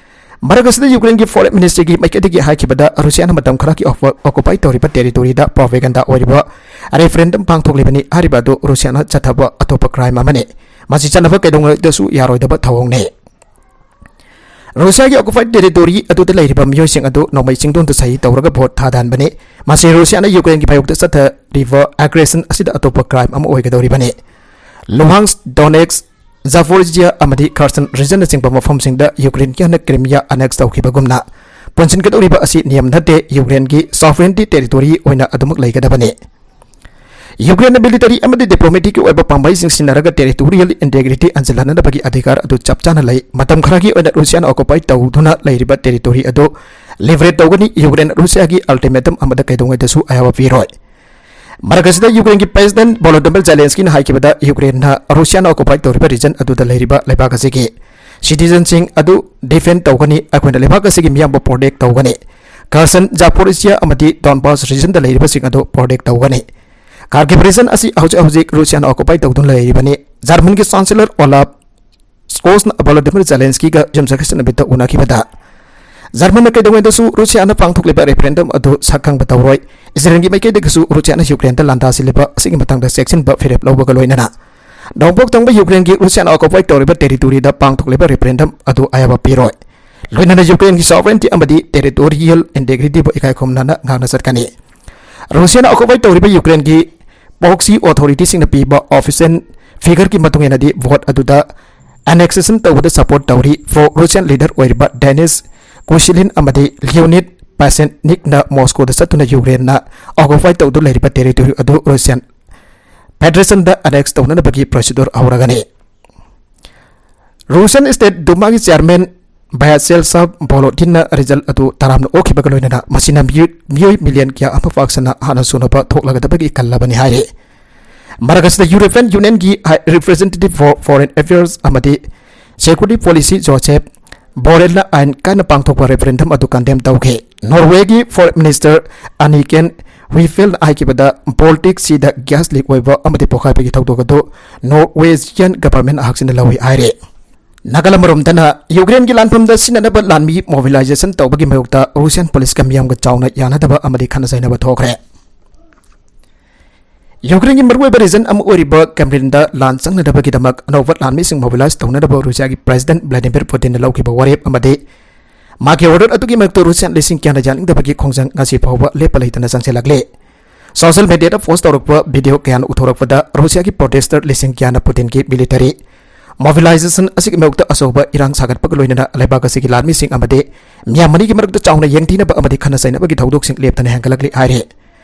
ꯃꯔꯛ ꯑꯁꯤꯗ ꯌꯨꯀ꯭ꯔꯦꯟꯒꯤ foreign ministryꯒꯤ ꯃꯥꯏꯀꯩꯗꯒꯤ ꯍꯥꯏꯈꯤꯕꯗ ꯔꯨꯁꯤꯌꯥꯅ ꯃꯇꯝ ꯈꯔꯒꯤ occup-, occupy ꯇꯧꯔꯤꯕ territoryꯗ propaganda ꯑꯣꯏꯔꯤꯕ referendum ꯄꯥꯡꯊꯣꯛꯂꯤꯕꯅꯤ ꯍꯥꯏꯔꯤꯕ ꯑꯗꯨ ꯔꯨꯁꯤꯌꯥꯅ ꯆꯠꯊꯕ ꯑꯇꯣꯞꯄ crime ꯑꯃꯅꯤ꯫ ꯃꯁꯤ ꯆꯠꯅꯕ ꯀꯩꯗꯧꯉꯩꯗꯁꯨ ꯌꯥꯔꯣꯏꯗꯕ ꯊꯧꯑꯣꯡꯅꯤ꯫ ꯔꯨꯁꯤꯌꯥꯒꯤ occupied territory ꯑꯗꯨꯗ ꯂꯩꯔꯤꯕ ꯃꯤꯑꯣꯏꯁꯤꯡ ꯑꯗꯨ ꯅꯣꯡꯃꯩ ꯆꯤꯡꯗꯣꯟꯗ ꯁꯍꯤ ꯇꯧꯔꯒ vote ꯊꯥꯗꯍꯟꯕꯅꯤ꯫ ꯃꯁꯤ ꯔꯨꯁꯤꯌꯥꯅ ꯌꯨꯀ꯭ꯔꯦꯟꯒꯤ ꯃꯥꯌꯣꯛꯇ ꯆꯠꯊꯔꯤꯕ aggression ꯑꯁꯤꯗ ꯑꯇꯣꯞꯄ crime ꯑꯃ ꯑꯣꯏꯒꯗꯧꯔꯤꯕꯅꯤ꯫ ꯂꯨꯍꯥꯟꯁ, ꯗꯣꯅꯦꯠꯁ, ꯖꯥꯄꯣꯔꯤꯖꯤꯌꯥ ꯑꯃꯗꯤ ꯈꯔꯁꯟ regionꯅꯆꯤꯡꯕ ꯃꯐꯝꯁꯤꯡꯗ ꯌꯨꯀ꯭ꯔꯦꯟꯒꯤ ꯍꯥꯟꯅ ꯀ꯭ꯔꯤꯃꯤꯌꯥ annex ꯇꯧꯈꯤꯕꯒꯨꯝꯅ ꯄꯨꯟꯁꯤꯟꯒꯗꯧꯔꯤꯕ ꯑꯁꯤ ꯅꯤꯌꯝ ꯅꯠꯇꯦ꯫ ꯌꯨꯀ꯭ꯔꯦꯟꯒꯤ sovereignty territory ꯑꯣꯏꯅ ꯑꯗꯨꯃꯛ ꯂꯩꯒꯗꯕꯅꯤ꯫ ꯌꯨꯀ꯭ꯔꯦꯟꯅ military ꯑꯃꯗꯤ diplomaticꯀꯤ ꯑꯣꯏꯕ ꯄꯥꯝꯕꯩꯁꯤꯡ ꯁꯤꯟꯅꯔꯒ territorial integrity ꯍꯟꯖꯤꯜꯍꯟꯅꯕꯒꯤ ꯑꯙꯤꯀꯥꯔ ꯑꯗꯨ ꯆꯞ ꯆꯥꯅ ꯂꯩ꯫ ꯃꯇꯝ ꯈꯔꯒꯤ ꯑꯣꯏꯅ ꯔꯨꯁꯤꯌꯥꯅ occupy ꯇꯧꯗꯨꯅ ꯂꯩꯔꯤꯕ territory ꯑꯗꯨ liberate ꯇꯧꯒꯅꯤ꯫ ꯌꯨꯀ꯭ꯔꯦꯟ ꯔꯨꯁꯤꯌꯥꯒꯤ ultimatum ꯑꯃꯗ ꯀꯩꯗꯧꯉꯩꯗꯁꯨ ꯑꯌꯥꯕ ꯄꯤꯔꯣꯏ꯫ ꯃꯔꯛ ꯑꯁꯤꯗ ꯌꯨꯀ꯭ꯔꯦꯟꯒꯤ President Volodymyr Zelenskyꯅ ꯍꯥꯏꯈꯤꯕꯗ ꯌꯨꯀ꯭ꯔꯦꯟꯅ ꯔꯨꯁꯤꯌꯥꯅ occupy ꯇꯧꯔꯤꯕ region ꯑꯗꯨꯗ ꯂꯩꯔꯤꯕ ꯂꯩꯕꯥꯛ ꯑꯁꯤꯒꯤ citizenꯁꯤꯡ ꯑꯗꯨ defend ꯇꯧꯒꯅꯤ꯫ ꯑꯩꯈꯣꯏꯅ ꯂꯩꯕꯥꯛ ꯑꯁꯤꯒꯤ ꯃꯤꯌꯥꯝꯕꯨ protect ꯇꯧꯒꯅꯤ꯫ Kherson, Zaporizhia ꯑꯃꯗꯤ Donbas regionꯗ ꯂꯩꯔꯤꯕꯁꯤꯡ ꯑꯗꯨ protect ꯇꯧꯒꯅꯤ꯫ Kharkiv region ꯑꯁꯤ ꯍꯧꯖꯤꯛ ꯍꯧꯖꯤꯛ ꯔꯨꯁꯤꯌꯥꯅ occupy ꯇꯧꯗꯨꯅ ꯂꯩꯔꯤꯕꯅꯤ꯫ ꯖꯔꯃꯟꯒꯤ Chancellor Olaf Scholzꯅ Volodymyr Zelenskyꯒ ꯌꯨꯝꯁꯀꯩꯁ ꯅꯨꯃꯤꯠꯇ ꯎꯅꯈꯤꯕꯗ ꯖꯔꯃꯟꯅ ꯀꯩꯗꯧꯉꯩꯗꯁꯨ ꯔꯨꯁꯤꯌꯥꯅ ꯄꯥꯡꯊꯣꯛꯂꯤꯕ referendum ꯑꯗꯨ ꯁꯛꯈꯪꯕ ꯇꯧꯔꯣꯏ꯫ ꯏꯖꯔꯦꯜꯒꯤ ꯃꯥꯏꯀꯩꯗꯒꯤꯁꯨ ꯔꯨꯁꯤꯌꯥꯅ ꯌꯨꯀ꯭ꯔꯦꯟꯗ ꯂꯥꯟꯗꯥꯁꯤꯜꯂꯤꯕ ꯑꯁꯤꯒꯤ ꯃꯇꯥꯡꯗ ꯆꯦꯛꯁꯤꯟꯕ ꯐꯤꯔꯦꯞ ꯂꯧꯕꯒ ꯂꯣꯏꯅꯅ ꯅꯣꯡꯄꯣꯛ ꯊꯪꯕ ꯌꯨꯀ꯭ꯔꯦꯟꯒꯤ ꯔꯨꯁꯤꯌꯥꯅ occupy ꯇꯧꯔꯤꯕ territoryꯗ ꯄꯥꯡꯊꯣꯛꯂꯤꯕ referendum ꯑꯗꯨ ꯑꯌꯥꯕ ꯄꯤꯔꯣꯏ꯫ ꯂꯣꯏꯅꯅ ꯌꯨꯀ꯭ꯔꯦꯟꯒꯤ sovereignty ꯑꯃꯗꯤ territorial integrityꯕꯨ ꯏꯀꯥꯏ ꯈꯨꯝꯅꯅ ꯉꯥꯛꯅ ꯆꯠꯀꯅꯤ꯫ ꯔꯨꯁꯤꯌꯥꯅ occupy ꯇꯧꯔꯤꯕ ꯌꯨꯀ꯭ꯔꯦꯟꯒꯤ proxy authorityꯁꯤꯡꯅ ꯄꯤꯕ official figureꯒꯤ ꯃꯇꯨꯡ ꯏꯟꯅꯗꯤ vote ꯑꯗꯨꯗ annexation ꯇꯧꯕꯗ support ꯇꯧꯔꯤ꯫ Pro-Russian leader ꯑꯣꯏꯔꯤꯕ Denis Koshilin ꯑꯃꯗꯤ Leonid ꯄꯥꯁꯦꯅꯤꯛꯅ ꯃꯣꯁꯀꯣꯗ ꯆꯠꯇꯨꯅ ꯌꯨꯀ꯭ꯔꯦꯟꯅ ꯑꯣꯀꯨꯄꯥꯏ ꯇꯧꯗꯨꯅ ꯂꯩꯔꯤꯕ ꯇꯦꯔꯤꯇꯣꯔꯤ ꯑꯗꯨ Russian ꯐꯦꯗꯔꯦꯁꯟꯗ annex ꯇꯧꯅꯅꯕꯒꯤ ꯄ꯭ꯔꯣꯁꯤꯗꯨꯔ ꯍꯧꯔꯒꯅꯤ꯫ ꯔꯨꯁꯤꯌꯟ state ꯗꯨꯃꯥꯒꯤ chairman ꯚ꯭ꯌꯥꯆꯦꯁꯂꯥꯚ ꯚꯣꯂꯣꯗꯤꯟꯅ result ꯑꯗꯨ ꯇꯔꯥꯝꯅ ꯑꯣꯛꯈꯤꯕꯒ ꯂꯣꯏꯅꯅ ꯃꯁꯤꯅ ꯃꯤꯑꯣꯏ, ꯃꯤꯑꯣꯏ ꯃꯤꯂꯤꯌꯟ ꯀꯌꯥ ꯑꯃ ꯄꯥꯛ ꯁꯟꯅ ꯍꯥꯟꯅ ꯁꯨꯅꯕ ꯊꯣꯛꯂꯒꯗꯕꯒꯤ ꯀꯜꯂꯕꯅꯤ ꯍꯥꯏꯔꯤ꯫ ꯃꯔꯛ ꯑꯁꯤꯗ ꯌꯨꯔꯣꯄꯤꯌꯟ ꯌꯨꯅꯤꯌꯟꯒꯤ ꯍꯥꯏ ꯔꯤꯄ꯭ꯔꯦꯖꯦꯟꯇꯦꯇꯤꯚ ꯐꯣꯔ ꯐꯣꯔꯦꯟ ꯑꯦꯐꯤꯌꯔꯁ ꯑꯃꯗꯤ ꯁꯦꯀ꯭ꯌꯨꯔꯤꯇꯤ ꯄꯣꯂꯤꯁꯤ ꯖꯣꯁꯦꯐ ꯕꯣꯔꯦꯜꯅ ꯑꯥꯏꯟ ꯀꯥꯏꯅ ꯄꯥꯡꯊꯣꯛꯄ ꯔꯦꯐꯔꯦꯟꯗꯝ ꯑꯗꯨ ꯀꯟꯗꯦꯝ ꯇꯧꯈꯤ꯫ ꯅꯣꯔꯋꯦꯒꯤ ꯐꯣꯔꯦꯟ ꯃꯤꯅꯤꯁꯇꯔ ꯑꯅꯤꯀꯦꯟ ꯍꯨꯏꯐꯦꯜꯅ ꯍꯥꯏꯈꯤꯕꯗ, ꯕꯣꯜꯇꯤꯛ ꯁꯤꯗ ꯒ꯭ꯌꯥꯁ ꯂꯤꯛ ꯑꯣꯏꯕ ꯑꯃꯗꯤ ꯄꯣꯈꯥꯏꯕꯒꯤ ꯊꯧꯗꯣꯛ ꯑꯗꯨ ꯅꯣꯔꯋꯦꯖꯤꯌꯟ ꯒꯚꯔꯟꯃꯦꯟꯠꯅ ꯍꯛꯆꯤꯟꯅ ꯂꯧꯏ ꯍꯥꯏꯔꯤ꯫ ꯅꯥꯀꯜ ꯑꯃꯔꯣꯝꯗꯅ, ꯌꯨꯀ꯭ꯔꯦꯟꯒꯤ ꯂꯥꯟꯐꯝꯗ ꯁꯤꯖꯤꯟꯅꯅꯕ ꯂꯥꯟꯃꯤ ꯃꯣꯕꯤꯂꯥꯏꯖꯦꯁꯟ ꯇꯧꯕꯒꯤ ꯃꯥꯌꯣꯛꯇ ꯔꯨꯁꯤꯌꯟ ꯄꯨꯂꯤꯁꯀ ꯃꯤꯌꯥꯝꯒ ꯆꯥꯎꯅ ꯌꯥꯅꯗꯕ ꯑꯃꯗꯤ ꯈꯠꯅ ꯆꯩꯅꯕ ꯊꯣꯛꯈ꯭ꯔꯦ꯫ ꯌꯨꯀ꯭ꯔꯦꯟꯒꯤ ꯃꯔꯨꯑꯣꯏꯕ ꯔꯤꯖꯟ ꯑꯃ ꯑꯣꯏꯔꯤꯕ ꯀ꯭ꯔꯦꯝꯂꯤꯟꯗ ꯂꯥꯟ ꯆꯪꯅꯅꯕꯒꯤꯗꯃꯛ ꯑꯅꯧꯕ ꯂꯥꯟꯃꯤꯁꯤꯡ ꯃꯣꯕꯤꯂꯥꯏꯖ ꯇꯧꯅꯅꯕ ꯔꯨꯁꯤꯌꯥꯒꯤ ꯄ꯭ꯔꯦꯁꯤꯗꯦꯟꯠ ꯚ꯭ꯂꯥꯗꯤꯃꯤꯔ ꯄꯨꯇꯤꯟꯅ ꯂꯧꯈꯤꯕ ꯋꯥꯔꯦꯞ ꯑꯃꯗꯤ ꯃꯥꯒꯤ ꯑꯣꯔꯗꯔ ꯑꯗꯨꯒꯤ ꯃꯥꯌꯣꯛꯇ ꯔꯨꯁꯤꯌꯥꯟ ꯂꯤꯁꯤꯡ ꯀꯌꯥꯅ ꯌꯥꯅꯤꯡꯗꯕꯒꯤ ꯈꯣꯡꯖꯪ ꯉꯁꯤ ꯐꯥꯎꯕ ꯂꯦꯞꯄ ꯂꯩꯇꯅ ꯆꯪꯁꯤꯜꯂꯛꯂꯤ꯫ ꯁꯣꯁꯤꯌꯦꯜ ꯃꯤꯗꯤꯌꯥꯗ ꯄꯣꯁꯠ ꯇꯧꯔꯛꯄ ꯚꯤꯗꯤꯑꯣ ꯀꯌꯥꯅ ꯎꯠꯊꯣꯔꯛꯄꯗ, ꯔꯨꯁꯤꯌꯥꯒꯤ ꯄ꯭ꯔꯣꯇꯦꯁꯇꯔ ꯂꯤꯁꯤꯡ ꯀꯌꯥꯅ ꯄꯨꯇꯤꯟꯒꯤ ꯃꯤꯂꯤꯇꯔꯤ ꯃꯣꯕꯤꯂꯥꯏꯖꯦꯁꯟ ꯑꯁꯤꯒꯤ ꯃꯥꯌꯣꯛꯇ ꯑꯆꯧꯕ ꯏꯔꯥꯡ ꯁꯥꯒꯠꯄꯒ ꯂꯣꯏꯅꯅ ꯂꯩꯕꯥꯛ ꯑꯁꯤꯒꯤ ꯂꯥꯟꯃꯤꯁꯤꯡ ꯑꯃꯗꯤ ꯃꯤꯌꯥꯝ ꯑꯅꯤꯒꯤ ꯃꯔꯛꯇ ꯆꯥꯎꯅ ꯌꯦꯡꯊꯤꯅꯕ ꯑꯃꯗꯤ ꯈꯠꯅ ꯆꯩꯅꯕꯒꯤ ꯊꯧꯗꯣꯛꯁꯤꯡ ꯂꯦꯞꯇꯅ ꯍꯦꯟꯒꯠꯂꯛꯂꯤ ꯍꯥꯏꯔꯤ꯫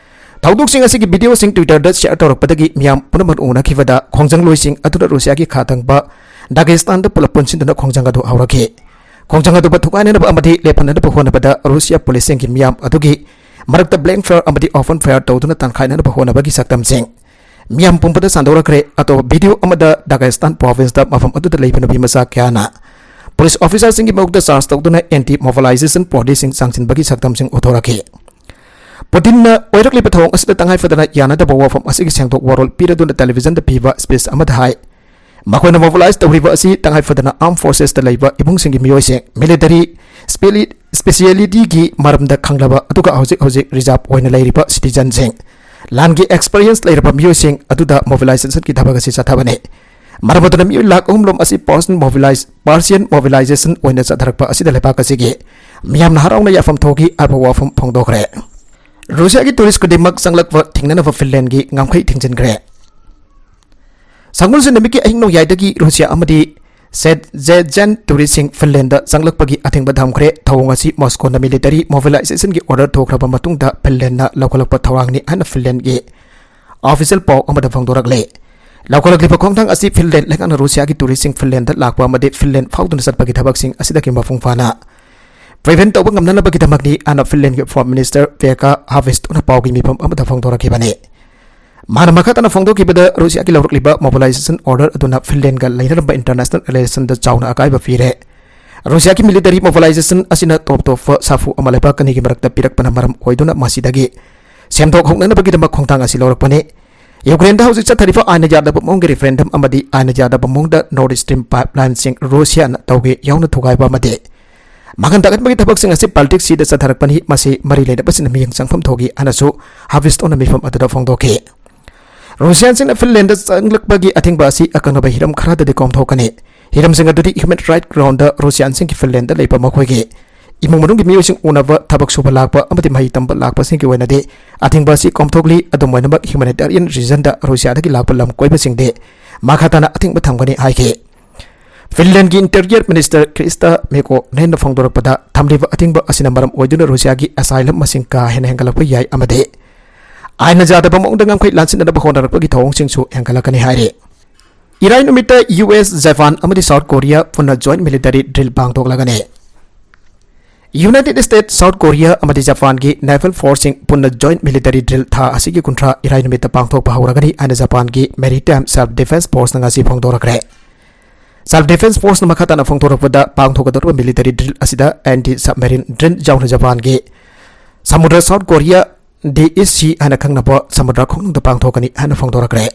ꯊꯧꯗꯣꯛꯁꯤꯡ ꯑꯁꯤꯒꯤ ꯚꯤꯗꯤꯑꯣꯁꯤꯡ Twitter-ꯗ ꯁꯤꯌꯔ ꯇꯧꯔꯛꯄꯗꯒꯤ ꯃꯤꯌꯥꯝ ꯄꯨꯝꯅꯃꯛꯅ ꯎꯅꯈꯤꯕꯗ, ꯈꯣꯡꯖꯪꯂꯣꯏꯁꯤꯡ ꯑꯗꯨꯅ ꯔꯨꯁꯤꯌꯥꯒꯤ ꯈꯥ ꯊꯪꯕ ꯗꯥꯒꯦꯁꯇꯥꯟꯗ ꯄꯨꯂꯞ ꯄꯨꯟꯁꯤꯟꯗꯨꯅ ꯈꯣꯡꯖꯪ ꯑꯗꯨ ꯍꯧꯔꯛꯈꯤ꯫ ꯈꯣꯡꯖꯪ ꯑꯗꯨꯕꯨ ꯊꯨꯒꯥꯏꯅꯅꯕ ꯑꯃꯗꯤ ꯂꯦꯞꯍꯟꯅꯅꯕ ꯍꯣꯠꯅꯕꯗ ꯔꯨꯁꯤꯌꯥ ꯄꯨꯂꯤꯁꯁꯤꯡꯒꯤ ꯃꯤꯌꯥꯝ ꯑꯗꯨꯒꯤ ꯃꯔꯛꯇ ꯕ꯭ꯂꯦꯡ ꯐꯥꯌꯔ ꯑꯃꯗꯤ ꯑꯣꯄꯟ ꯐꯥꯌꯔ ꯇꯧꯗꯨꯅ ꯇꯥꯟꯈꯥꯏꯅꯅꯕ ꯍꯣꯠꯅꯕꯒꯤ ꯁꯛꯇꯝꯁꯤꯡ ꯃꯤꯌꯥꯝ ꯄꯨꯝꯕꯗ ꯁꯟꯗꯣꯔꯛꯈ꯭ꯔꯦ꯫ ꯑꯇꯣꯞꯄ ꯚꯤꯗꯤꯑꯣ ꯑꯃꯗ ꯗꯥꯒꯦꯁꯇꯥꯟ ꯄ꯭ꯔꯣꯚꯤꯟꯁꯇ ꯃꯐꯝ ꯑꯗꯨꯗ ꯂꯩꯕ ꯅꯨꯄꯤ ꯃꯆꯥ ꯀꯌꯥꯅ ꯄꯨꯂꯤꯁ ꯑꯣꯐꯤꯁꯥꯔꯁꯤꯡꯒꯤ ꯃꯥꯌꯣꯛꯇ ꯆꯥꯔꯖ ꯇꯧꯗꯨꯅ ꯑꯦꯟꯇꯤ ꯃꯣꯕꯤꯂꯥꯏꯖꯦꯁꯟ ꯄꯣꯂꯤꯁꯤꯁꯤꯡ ꯆꯪꯁꯤꯟꯕꯒꯤ ꯁꯛꯇꯝꯁꯤꯡ ꯎꯠꯊꯣꯔꯛꯈꯤ꯫ ꯄꯨꯇꯤꯟꯅ ꯑꯣꯏꯔꯛꯂꯤꯕ ꯊꯧꯑꯣꯡ ꯑꯁꯤꯗ ꯇꯉꯥꯏ ꯐꯗꯅ ꯌꯥꯅꯗꯕ ꯋꯥꯐꯝ ꯑꯁꯤꯒꯤ ꯁꯦꯡꯗꯣꯛ ꯋꯥꯔꯣꯜ ꯄꯤꯔꯗꯨꯅ ꯇꯦꯂꯤꯚꯤꯖꯟꯗ ꯄꯤꯕ ꯁ꯭ꯄꯤꯆ ꯑꯃꯗ ꯍꯥꯏ, ꯃꯈꯣꯏꯅ ꯃꯣꯕꯤꯂꯥꯏꯖ ꯇꯧꯔꯤꯕ ꯑꯁꯤ ꯇꯉꯥꯏ ꯐꯗꯅ ꯑꯥꯔꯝ ꯐꯣꯔꯁꯦꯁꯇ ꯂꯩꯕ ꯏꯃꯨꯡꯁꯤꯡꯒꯤ ꯃꯤꯑꯣꯏꯁꯤꯡ, ꯃꯤꯂꯤꯇꯔꯤ ꯁ꯭ꯄꯦꯂꯤ-, ꯁ꯭ꯄꯦꯁꯤꯌꯦꯂꯤꯇꯤꯒꯤ ꯃꯔꯝꯗ ꯈꯪꯂꯕ ꯑꯗꯨꯒ ꯍꯧꯖꯤꯛ ꯍꯧꯖꯤꯛ ꯔꯤꯖꯥꯔꯚ ꯑꯣꯏꯅ ꯂꯩꯔꯤꯕ ꯁꯤꯇꯤꯖꯟꯁꯤꯡ, ꯂꯥꯟꯒꯤ ꯑꯦꯛꯁꯄꯤꯔꯤꯌꯦꯟꯁ ꯂꯩꯔꯕ ꯃꯤꯑꯣꯏꯁꯤꯡ ꯑꯗꯨꯗ ꯃꯣꯕꯤꯂꯥꯏꯖꯦꯁꯟꯒꯤ ꯊꯕꯛ ꯑꯁꯤ ꯆꯠꯊꯕꯅꯤ꯫ ꯃꯔꯝ ꯑꯗꯨꯅ ꯃꯤꯑꯣꯏ ꯂꯥꯈ ꯑꯍꯨꯝ ꯂꯣꯝ ꯑꯁꯤ ꯄꯥꯔꯁꯟ ꯃꯣꯕꯤꯂꯥꯏꯖ-, ꯄꯥꯔꯁꯤꯌꯟ ꯃꯣꯕꯤꯂꯥꯏꯖꯦꯁꯟ ꯑꯣꯏꯅ ꯆꯠꯊꯔꯛꯄ ꯑꯁꯤꯗ ꯂꯩꯕꯥꯛ ꯑꯁꯤꯒꯤ ꯃꯤꯌꯥꯝꯅ ꯍꯔꯥꯎꯅ ꯌꯥꯐꯝ ꯊꯣꯛꯈꯤ ꯍꯥꯏꯕ ꯋꯥꯐꯝ ꯐꯣꯡꯗꯣꯛꯈ꯭ꯔꯦ꯫ ꯔꯨꯁꯤꯌꯥꯒꯤ ꯇꯨꯔꯤꯁ ꯈꯨꯗꯤꯡꯃꯛ ꯆꯪꯂꯛꯄ ꯊꯤꯡꯅꯅꯕ ꯐꯤꯟꯂꯦꯟꯒꯤ ꯉꯝꯈꯩ ꯊꯤꯡꯖꯤꯟꯈ꯭ꯔꯦ꯫ ꯁꯒꯣꯜꯁꯦꯟ ꯅꯨꯃꯤꯠꯀꯤ ꯑꯍꯤꯡ ꯅꯣꯡꯌꯥꯏꯗꯒꯤ ꯔꯨꯁꯤꯌꯥ ꯑꯃꯗꯤ ꯁꯦꯠ ꯖꯦꯖꯦꯟ ꯇꯨꯔꯤꯁꯁꯤꯡ ꯐꯤꯟꯂꯦꯟꯗ ꯆꯪꯂꯛꯄꯒꯤ ꯑꯊꯤꯡꯕ ꯊꯝꯈ꯭ꯔꯦ꯫ ꯊꯧꯑꯣꯡ ꯑꯁꯤ ꯃꯣꯁꯀꯣꯅ ꯃꯤꯂꯤꯇꯔꯤ ꯃꯣꯕꯤꯂꯥꯏꯖꯦꯁꯟꯒꯤ ꯑꯣꯔꯗꯔ ꯊꯣꯛꯈ꯭ꯔꯕ ꯃꯇꯨꯡꯗ ꯐꯤꯟꯂꯦꯟꯗꯅ ꯂꯧꯈꯠꯂꯛꯄ ꯊꯧꯔꯥꯡꯅꯤ ꯍꯥꯏꯅ ꯐꯤꯟꯂꯦꯟꯒꯤ ꯑꯣꯐꯤꯁꯤꯌꯦꯜ ꯄꯥꯎ ꯑꯃꯗ ꯐꯣꯡꯗꯣꯔꯛꯂꯦ꯫ ꯂꯧꯈꯠꯂꯛꯂꯤꯕ ꯈꯣꯡꯊꯥꯡ ꯑꯁꯤ ꯐꯤꯟꯂꯦꯟ ꯂꯩꯉꯥꯛꯅ ꯔꯨꯁꯤꯌꯥꯒꯤ ꯇꯨꯔꯤꯁꯁꯤꯡ ꯐꯤꯟꯂꯦꯟꯗ ꯂꯥꯛꯄ ꯑꯃꯗꯤ ꯐꯤꯟꯂꯦꯟ ꯐꯥꯎꯗꯨꯅ ꯆꯠꯄꯒꯤ ꯊꯕꯛꯁꯤꯡ ꯑꯁꯤꯗꯒꯤ ꯃꯄꯨꯡ ꯐꯥꯅ ꯄ꯭ꯔꯤꯚꯦꯟ ꯇꯧꯕ ꯉꯝꯅꯅꯕꯒꯤꯗꯃꯛꯅꯤ ꯍꯥꯏꯅ ꯐꯤꯟꯂꯦꯟꯒꯤ ꯐꯣꯔꯦꯟ ꯃꯤꯅꯤꯁꯇꯔ ꯄꯦꯀꯥ ꯍꯥꯚꯤꯁꯇꯣꯅ ꯄꯥꯎꯒꯤ ꯃꯤꯐꯝ ꯑꯃꯗ ꯐꯣꯡꯗꯣꯔꯛꯈꯤꯕꯅꯤ꯫ ꯃꯥꯅ ꯃꯈꯥ ꯇꯥꯅ ꯐꯣꯡꯗꯣꯛꯈꯤꯕꯗ, ꯔꯨꯁꯤꯌꯥꯒꯤ ꯂꯧꯔꯛꯂꯤꯕ ꯃꯣꯕꯤꯂꯥꯏꯖꯦꯁꯟ ꯑꯣꯔꯗꯔ ꯑꯗꯨꯅ ꯐꯤꯟꯂꯦꯟꯒ ꯂꯩꯅꯔꯝꯕ ꯏꯟꯇꯔꯅꯦꯁꯅꯦꯜ ꯔꯤꯂꯦꯁꯟꯗ ꯆꯥꯎꯅ ꯑꯀꯥꯏꯕ ꯄꯤꯔꯦ꯫ ꯔꯨꯁꯤꯌꯥꯒꯤ ꯃꯤꯂꯤꯇꯔꯤ ꯃꯣꯕꯤꯂꯥꯏꯖꯦꯁꯟ ꯑꯁꯤꯅ ꯇꯣꯞ ꯇꯣꯞꯄ ꯁꯥꯐꯨ ꯑꯃ ꯂꯩꯕꯥꯛ ꯑꯅꯤꯒꯤ ꯃꯔꯛꯇ ꯄꯤꯔꯛꯄꯅ ꯃꯔꯝ ꯑꯣꯏꯗꯨꯅ ꯃꯁꯤꯗꯒꯤ ꯁꯦꯝꯗꯣꯛ ꯍꯧꯅꯅꯕꯒꯤꯗꯃꯛ ꯈꯣꯡꯊꯥꯡ ꯑꯁꯤ ꯂꯧꯔꯛꯄꯅꯤ꯫ ꯌꯨꯀ꯭ꯔꯦꯟꯗ ꯍꯧꯖꯤꯛ ꯆꯠꯊꯔꯤꯕ ꯑꯥꯏꯟꯅ ꯌꯥꯗꯕ ꯃꯑꯣꯡꯒꯤ ꯔꯤꯐꯔꯦꯟꯗꯝ ꯑꯃꯗꯤ ꯑꯥꯏꯟꯅ ꯌꯥꯗꯕ ꯃꯑꯣꯡꯗ ꯅꯣꯔꯠ ꯁ꯭ꯇ꯭ꯔꯤꯝ ꯄꯥꯏꯞꯂꯥꯏꯟꯁꯤꯡ ꯔꯨꯁꯤꯌꯥꯅ ꯇꯧꯒꯦ ꯌꯥꯎꯅ ꯊꯨꯒꯥꯏꯕ ꯑꯃꯗꯤ ꯃꯥꯡꯍꯟ ꯇꯥꯛꯍꯟꯕꯒꯤ ꯊꯕꯛꯁꯤꯡ ꯑꯁꯤ ꯕꯥꯜꯇꯤꯛ ꯁꯤꯗ ꯆꯠꯊꯔꯛꯄꯅꯤ, ꯃꯁꯤ ꯃꯔꯤ ꯂꯩꯅꯕꯁꯤꯡꯅ ꯃꯤꯠꯌꯦꯡ ꯆꯪꯐꯝ ꯊꯣꯛꯏ ꯍꯥꯏꯅꯁꯨ ꯍꯥꯚꯤꯁꯇꯣꯅ ꯃꯤꯐꯝ ꯑꯗꯨꯗ ꯐꯣꯡꯗꯣꯛꯈꯤ꯫ ꯔꯨꯁꯤꯌꯥꯟꯁꯤꯡꯅ ꯐꯤꯟꯂꯦꯟꯗ ꯆꯪꯂꯛꯄꯒꯤ ꯑꯊꯤꯡꯕ ꯑꯁꯤ ꯑꯀꯛꯅꯕ ꯍꯤꯔꯝ ꯈꯔꯗꯗꯤ ꯀꯣꯝꯊꯣꯛꯀꯅꯤ꯫ ꯍꯤꯔꯝꯁꯤꯡ ꯑꯗꯨꯗꯤ ꯍ꯭ꯌꯨꯃꯦꯟ ꯔꯥꯏꯠ ꯒ꯭ꯔꯥꯎꯟꯗ ꯔꯨꯁꯤꯌꯥꯟꯁꯤꯡꯒꯤ ꯐꯤꯟꯂꯦꯟꯗ ꯂꯩꯕ ꯃꯈꯣꯏꯒꯤ ꯏꯃꯨꯡ ꯃꯅꯨꯡꯒꯤ ꯃꯤꯑꯣꯏꯁꯤꯡ ꯎꯅꯕ, ꯊꯕꯛ ꯁꯨꯕ ꯂꯥꯛꯄ ꯑꯃꯗꯤ ꯃꯍꯩ ꯇꯝꯕ ꯂꯥꯛꯄꯁꯤꯡꯒꯤ ꯑꯣꯏꯅꯗꯤ ꯑꯊꯤꯡꯕ ꯑꯁꯤ ꯀꯣꯝꯊꯣꯛꯂꯤ꯫ ꯑꯗꯨꯝ ꯑꯣꯏꯅꯃꯛ, ꯍ꯭ꯌꯨꯃꯦꯅꯤꯇꯦꯔꯤꯌꯟ ꯔꯤꯖꯟꯗ ꯔꯨꯁꯤꯌꯥꯗꯒꯤ ꯂꯥꯛꯄ ꯂꯝ ꯀꯣꯏꯕꯁꯤꯡꯗꯤ ꯃꯈꯥ ꯇꯥꯅ ꯑꯊꯤꯡꯕ ꯊꯝꯒꯅꯤ ꯍꯥꯏꯈꯤ꯫ ꯐꯤꯟꯂꯦꯟꯒꯤ ꯏꯟꯇꯤꯔꯤꯌꯔ ꯃꯤꯅꯤꯁꯇꯔ ꯀ꯭ꯔꯤꯁꯇ ꯃꯦꯀꯣꯅꯦꯟꯅ ꯐꯣꯡꯗꯣꯔꯛꯄꯗ, ꯊꯝꯂꯤꯕ ꯑꯊꯤꯡꯕ ꯑꯁꯤꯅ ꯃꯔꯝ ꯑꯣꯏꯗꯨꯅ ꯔꯨꯁꯤꯌꯥꯒꯤ ꯑꯁꯥꯏꯂꯝ ꯃꯁꯤꯡ ꯀꯥ ꯍꯦꯟꯅ ꯍꯦꯟꯒꯠꯂꯛꯄ ꯌꯥꯏ ꯑꯃꯗꯤ ꯑꯥꯏꯟꯅ ꯌꯥꯗꯕ ꯃꯑꯣꯡꯗ ꯉꯝꯈꯩ ꯂꯥꯟꯁꯤꯟꯅꯅꯕ ꯍꯣꯠꯅꯔꯛꯄꯒꯤ ꯊꯧꯑꯣꯡꯁꯤꯡꯁꯨ ꯍꯦꯟꯒꯠꯂꯛꯀꯅꯤ ꯍꯥꯏꯔꯤ꯫ ꯏꯔꯥꯏ ꯅꯨꯃꯤꯠꯇ ꯌꯨ ꯑꯦꯁ, ꯖꯄꯥꯟ ꯑꯃꯗꯤ ꯁꯥꯎꯠ ꯀꯣꯔꯤꯌꯥ ꯄꯨꯟꯅ ꯖꯣꯏꯟ ꯃꯤꯂꯤꯇꯔꯤ ꯗ꯭ꯔꯤꯜ ꯄꯥꯡꯊꯣꯛꯂꯒꯅꯤ꯫ ꯌꯨꯅꯥꯏꯇꯦꯗ ꯁ꯭ꯇꯦꯠ, ꯁꯥꯎꯠ ꯀꯣꯔꯤꯌꯥ ꯑꯃꯗꯤ ꯖꯄꯥꯟꯒꯤ ꯅꯦꯚꯦꯜ ꯐꯣꯔꯁꯁꯤꯡ ꯄꯨꯟꯅ ꯖꯣꯏꯟ ꯃꯤꯂꯤꯇꯔꯤ ꯗ꯭ꯔꯤꯜ ꯊꯥ ꯑꯁꯤꯒꯤ ꯀꯨꯟꯊ꯭ꯔꯥ ꯏꯔꯥꯏ ꯅꯨꯃꯤꯠꯇ ꯄꯥꯡꯊꯣꯛꯄ ꯍꯧꯔꯒꯅꯤ ꯍꯥꯏꯅ ꯖꯄꯥꯟꯒꯤ ꯃꯦꯔꯤꯇꯥꯏꯝ ꯁꯦꯜꯐ ꯗꯤꯐꯦꯟꯁ ꯐꯣꯔꯁꯅ ꯉꯁꯤ ꯐꯣꯡꯗꯣꯔꯛꯈ꯭ꯔꯦ꯫ ꯁꯦꯜꯐ ꯗꯤꯐꯦꯟꯁ ꯐꯣꯔꯁꯅ ꯃꯈꯥ ꯇꯥꯅ ꯐꯣꯡꯗꯣꯔꯛꯄꯗ, ꯄꯥꯡꯊꯣꯛꯀꯗꯧꯔꯤꯕ ꯃꯤꯂꯤꯇꯔꯤ ꯗ꯭ꯔꯤꯜ ꯑꯁꯤꯗ ꯑꯦꯟꯇꯤ ꯁꯕꯃꯦꯔꯤꯟ ꯗ꯭ꯔꯤꯜ ꯌꯥꯎꯅ ꯖꯄꯥꯟꯒꯤ ꯁꯃꯨꯗ꯭ꯔ ꯁꯥꯎꯠ ꯀꯣꯔꯤꯌꯥ ꯗꯤ ꯏꯁ ꯁꯤ ꯍꯥꯏꯅ ꯈꯪꯅꯕ ꯁꯃꯨꯗ꯭ꯔ ꯈꯣꯡꯅꯨꯡꯗ ꯄꯥꯡꯊꯣꯛꯀꯅꯤ ꯍꯥꯏꯅ ꯐꯣꯡꯗꯣꯔꯛꯈ꯭ꯔꯦ꯫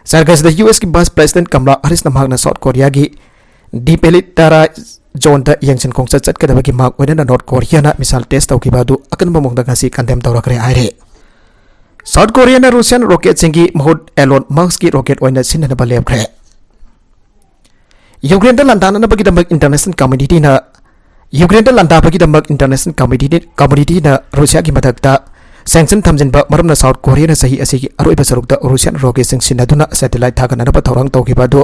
ꯁꯔꯀꯥꯔꯁꯤꯗ ꯌꯨ ꯑꯦꯁꯀꯤ ꯚꯥꯏꯁ ꯄ꯭ꯔꯦꯁꯤꯗꯦꯟꯠ ꯀꯃꯂꯥ ꯍꯥꯔꯤꯁꯅ ꯃꯍꯥꯛꯅ ꯁꯥꯎꯠ ꯀꯣꯔꯤꯌꯥꯒꯤ ꯗꯤꯃꯤꯂꯤꯇꯔꯥꯏꯖ ꯖꯣꯟꯗ ꯌꯦꯡꯁꯤꯟ ꯈꯣꯡꯆꯠ ꯆꯠꯀꯗꯕꯒꯤ ꯃꯍꯥꯛ ꯑꯣꯏꯅꯅ ꯅꯣꯔꯠ ꯀꯣꯔꯤꯌꯥꯅ ꯃꯤꯁꯥꯏꯜ ꯇꯦꯁ ꯇꯧꯈꯤꯕ ꯑꯗꯨ ꯑꯀꯟꯕ ꯃꯑꯣꯡꯗ ꯉꯁꯤ ꯀꯟꯗꯦꯝ ꯇꯧꯔꯛꯈ꯭ꯔꯦ ꯍꯥꯏꯔꯦ꯫ ꯁꯥꯎꯠ ꯀꯣꯔꯤꯌꯥꯅ ꯔꯨꯁꯤꯌꯥꯟ ꯔꯣꯀꯦꯠꯁꯤꯡꯒꯤ ꯃꯍꯨꯠ ꯑꯦꯂꯣꯟ ꯃꯁꯛꯀꯤ ꯔꯣꯀꯦꯠ ꯑꯣꯏꯅ ꯁꯤꯖꯤꯟꯅꯅꯕ ꯂꯦꯞꯈ꯭ꯔꯦ꯫ ꯌꯨꯀ꯭ꯔꯦꯟꯗ ꯂꯥꯟꯗꯥꯅꯅꯕꯒꯤꯗꯃꯛ ꯏꯟꯇꯔꯅꯦꯁꯅꯦꯜ ꯀꯝꯃ꯭ꯌꯨꯅꯤꯇꯤꯅ, ꯌꯨꯀ꯭ꯔꯦꯟꯗ ꯂꯥꯟꯗꯥꯕꯒꯤꯗꯃꯛ ꯏꯟꯇꯔꯅꯦꯁꯅꯦꯜ ꯀꯝꯃ꯭ꯌꯨꯅꯤꯇꯤ, ꯀꯝꯃ꯭ꯌꯨꯅꯤꯇꯤꯅ ꯔꯨꯁꯤꯌꯥꯒꯤ ꯃꯊꯛꯇ ꯁꯦꯡꯁꯟ ꯊꯝꯖꯤꯟꯕ ꯃꯔꯝꯅ ꯁꯥꯎꯠ ꯀꯣꯔꯤꯌꯥꯅ ꯆꯍꯤ ꯑꯁꯤꯒꯤ ꯑꯔꯣꯏꯕ ꯁꯔꯨꯛꯇ ꯔꯨꯁꯤꯌꯥꯟ ꯔꯣꯀꯦꯠꯁꯤꯡ ꯁꯤꯖꯤꯟꯅꯗꯨꯅ ꯁꯦꯇꯦꯂꯥꯏꯠ ꯊꯥꯒꯠꯅꯅꯕ ꯊꯧꯔꯥꯡ ꯇꯧꯈꯤꯕ ꯑꯗꯨ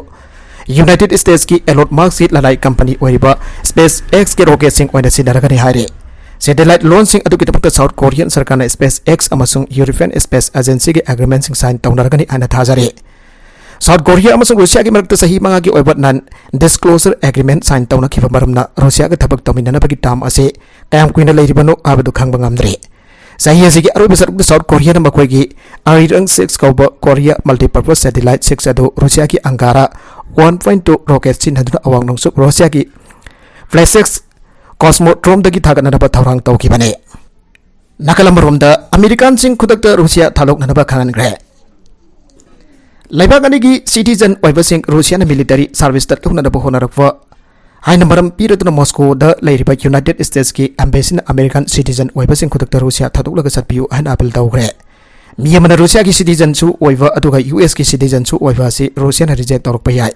ꯌꯨꯅꯥꯏꯇꯦꯗ ꯁ꯭ꯇꯦꯠꯁꯀꯤ ꯑꯦꯂꯣꯟ ꯃꯁꯛꯀꯤ ꯂꯅꯥꯏ ꯀꯝꯄꯅꯤ ꯑꯣꯏꯔꯤꯕ ꯁ꯭ꯄꯦꯁ ꯑꯦꯛꯁꯀꯤ ꯔꯣꯀꯦꯠꯁꯤꯡ ꯑꯣꯏꯅ ꯁꯤꯖꯤꯟꯅꯔꯒꯅꯤ ꯍꯥꯏꯔꯤ꯫ ꯁꯦꯇꯦꯂꯥꯏꯠ ꯂꯣꯟꯁꯤꯡ ꯑꯗꯨꯒꯤꯗꯃꯛꯇ ꯁꯥꯎꯠ ꯀꯣꯔꯤꯌꯟ ꯁꯔꯀꯥꯔꯅ ꯁ꯭ꯄꯦꯁ ꯑꯦꯛꯁ ꯑꯃꯁꯨꯡ ꯌꯨꯔꯣꯄꯤꯌꯟ ꯁ꯭ꯄꯦꯁ ꯑꯦꯖꯦꯟꯁꯤꯒꯤ ꯑꯦꯒ꯭ꯔꯤꯃꯦꯟꯁꯤꯡ ꯁꯥꯏꯟ ꯇꯧꯅꯔꯒꯅꯤ ꯍꯥꯏꯅ ꯊꯥꯖꯔꯤ꯫ ꯁꯥꯎꯠ ꯀꯣꯔꯤꯌꯥ ꯑꯃꯁꯨꯡ ꯔꯨꯁꯤꯌꯥꯒꯤ ꯃꯔꯛꯇ ꯆꯍꯤ ꯃꯉꯥꯒꯤ ꯑꯣꯏꯕ ꯅꯟ ꯗꯤꯁꯀ꯭ꯂꯣꯖꯔ ꯑꯦꯒ꯭ꯔꯤꯃꯦꯟ ꯁꯥꯏꯟ ꯇꯧꯅꯈꯤꯕ ꯃꯔꯝꯅ ꯔꯨꯁꯤꯌꯥꯒ ꯊꯕꯛ ꯇꯧꯃꯤꯟꯅꯅꯕꯒꯤ ꯇꯥꯝ ꯑꯁꯤ ꯀꯌꯥꯝ ꯀꯨꯏꯅ ꯂꯩꯔꯤꯕꯅꯣ ꯍꯥꯏꯕꯗꯨ ꯈꯪꯕ ꯉꯝꯗ꯭ꯔꯤ꯫ ꯆꯍꯤ ꯑꯁꯤꯒꯤ ꯑꯔꯣꯏꯕ ꯁꯔꯨꯛꯇ ꯁꯥꯎꯠ ꯀꯣꯔꯤꯌꯥꯅ ꯃꯈꯣꯏꯒꯤ ꯑꯔꯤꯔꯪ ꯁꯤꯛꯁ ꯀꯧꯕ ꯀꯣꯔꯤꯌꯥ ꯃꯜꯇꯤꯄꯔꯄꯁ ꯁꯦꯇꯦꯂꯥꯏꯠ ꯁꯤꯛꯁ ꯑꯗꯨ ꯔꯨꯁꯤꯌꯥꯒꯤ ꯑꯪꯒꯥꯔꯥ ꯋꯥꯟ ꯄꯣꯏꯟ ꯇꯨ ꯔꯣꯀꯦꯠ ꯁꯤꯖꯤꯟꯅꯗꯨꯅ ꯑꯋꯥꯡ ꯅꯣꯡꯆꯨꯞ ꯔꯨꯁꯤꯌꯥꯒꯤ ꯐ꯭ꯂꯦꯁꯦꯛꯁ ꯀꯣꯁꯃꯣꯗ꯭ꯔꯣꯝꯗꯒꯤ ꯊꯥꯒꯠꯅꯅꯕ ꯊꯧꯔꯥꯡ ꯇꯧꯈꯤꯕꯅꯤ꯫ ꯅꯥꯀꯜ ꯑꯃꯔꯣꯝꯗ, ꯑꯃꯦꯔꯤꯀꯥꯟꯁꯤꯡ ꯈꯨꯗꯛꯇ ꯔꯨꯁꯤꯌꯥ ꯊꯥꯗꯣꯛꯅꯅꯕ ꯈꯪꯍꯟꯈ꯭ꯔꯦ꯫ ꯂꯩꯕꯥꯛ ꯑꯅꯤꯒꯤ ꯁꯤꯇꯤꯖꯟ ꯑꯣꯏꯕꯁꯤꯡ ꯔꯨꯁꯤꯌꯥꯅ ꯃꯤꯂꯤꯇꯔꯤ ꯁꯥꯔꯚꯤꯁꯇ ꯂꯧꯅꯅꯕ ꯍꯣꯠꯅꯔꯛꯄ ꯍꯥꯏꯅ ꯃꯔꯝ ꯄꯤꯔꯗꯨꯅ ꯃꯣꯁꯀꯣꯗ ꯂꯩꯔꯤꯕ ꯌꯨꯅꯥꯏꯇꯦꯗ ꯁ꯭ꯇꯦꯠꯁꯀꯤ ꯑꯦꯝꯕꯦꯁꯤꯅ ꯑꯃꯦꯔꯤꯀꯥꯟ ꯁꯤꯇꯤꯖꯟ ꯑꯣꯏꯕꯁꯤꯡ ꯈꯨꯗꯛꯇ ꯔꯨꯁꯤꯌꯥ ꯊꯥꯗꯣꯛꯂꯒ ꯆꯠꯄꯤꯌꯨ ꯍꯥꯏꯅ ꯑꯄꯤꯜ ꯇꯧꯈ꯭ꯔꯦ꯫ ꯃꯤ ꯑꯃꯅ ꯔꯨꯁꯤꯌꯥꯒꯤ ꯁꯤꯇꯤꯖꯟꯁꯨ ꯑꯣꯏꯕ ꯑꯗꯨꯒ ꯌꯨ ꯑꯦꯁꯀꯤ ꯁꯤꯇꯤꯖꯟꯁꯨ ꯑꯣꯏꯕ ꯑꯁꯤ ꯔꯨꯁꯤꯌꯥꯅ ꯔꯤꯖꯦꯛ ꯇꯧꯔꯛꯄ ꯌꯥꯏ꯫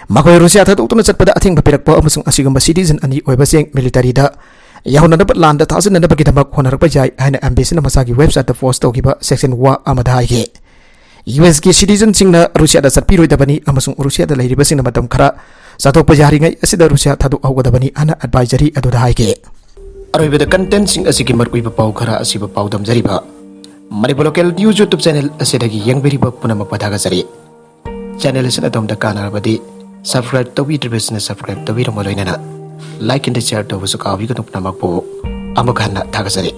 ꯃꯈꯣꯏ ꯔꯨꯁꯤꯌꯥ ꯊꯥꯗꯣꯛꯇꯨꯅ ꯆꯠꯄꯗ ꯑꯊꯤꯡꯕ ꯄꯤꯔꯛꯄ ꯑꯃꯁꯨꯡ ꯑꯁꯤꯒꯨꯝꯕ ꯁꯤꯇꯤꯖꯟ ꯑꯅꯤ ꯑꯣꯏꯕꯁꯤꯡ ꯃꯤꯂꯤꯇꯔꯤꯗ ꯌꯧꯍꯟꯅꯅꯕ ꯂꯥꯟꯗ ꯊꯥꯖꯤꯟꯅꯅꯕꯒꯤꯗꯃꯛ ꯍꯣꯠꯅꯔꯛꯄ ꯌꯥꯏ ꯍꯥꯏꯅ ꯑꯦꯝꯕꯦꯁꯤꯅ ꯃꯁꯥꯒꯤ ꯋꯦꯕꯁꯥꯏꯠꯇ ꯄꯣꯁꯠ ꯇꯧꯈꯤꯕ ꯁꯦꯛꯁꯟ ꯋꯥ ꯑꯃꯗ ꯍꯥꯏꯈꯤ꯫ ꯌꯨ ꯑꯦꯁꯀꯤ ꯁꯤꯇꯤꯖꯟꯁꯤꯡꯅ ꯔꯨꯁꯤꯌꯥꯗ ꯆꯠꯄꯤꯔꯣꯏꯗꯕꯅꯤ ꯑꯃꯁꯨꯡ ꯔꯨꯁꯤꯌꯥꯗ ꯂꯩꯔꯤꯕꯁꯤꯡꯅ ꯃꯇꯝ ꯈꯔ ꯆꯠꯊꯣꯛꯄ ꯌꯥꯔꯤꯉꯩ ꯑꯁꯤꯗ ꯔꯨꯁꯤꯌꯥ ꯊꯥꯗꯣꯛꯍꯧꯒꯗꯕꯅꯤ ꯍꯥꯏꯅ ꯑꯦꯗꯚꯥꯏꯖꯔꯤ ꯑꯗꯨꯗ ꯍꯥꯏꯈꯤ꯫ ꯑꯔꯣꯏꯕꯗ ꯀꯟꯇꯦꯟꯁꯤꯡ ꯑꯁꯤꯒꯤ ꯃꯔꯨꯑꯣꯏꯕ ꯄꯥꯎ ꯈꯔ ꯑꯁꯤꯕꯨ ꯄꯥꯎꯗꯝꯖꯔꯤꯕ Manipur local news YouTube channel ꯑꯁꯤꯗꯒꯤ ꯌꯦꯡꯕꯤꯔꯤꯕ ꯄꯨꯝꯅꯃꯛꯄꯨ ꯊꯥꯒꯠꯆꯔꯤ꯫ ꯆꯦꯅꯦꯜ ꯑꯁꯤꯅ ꯑꯗꯣꯝꯗ ꯀꯥꯟꯅꯔꯕꯗꯤ ꯁꯕꯁꯀ꯭ꯔꯥꯏꯕ ꯇꯧꯕꯤꯗ꯭ꯔꯤꯕꯁꯤꯅ ꯁꯕꯁꯀ꯭ꯔꯥꯏꯕ ꯇꯧꯕꯤꯔꯝꯕ ꯂꯣꯏꯅꯅ ꯂꯥꯏꯛ ꯑꯃꯗꯤ ꯁꯤꯌꯥꯔ ꯇꯧꯕꯁꯨ ꯀꯥꯎꯕꯤꯒꯅꯨ꯫ ꯄꯨꯝꯅꯃꯛꯄꯨ ꯑꯃꯨꯛ ꯍꯟꯅ ꯊꯥꯒꯠꯆꯔꯤ꯫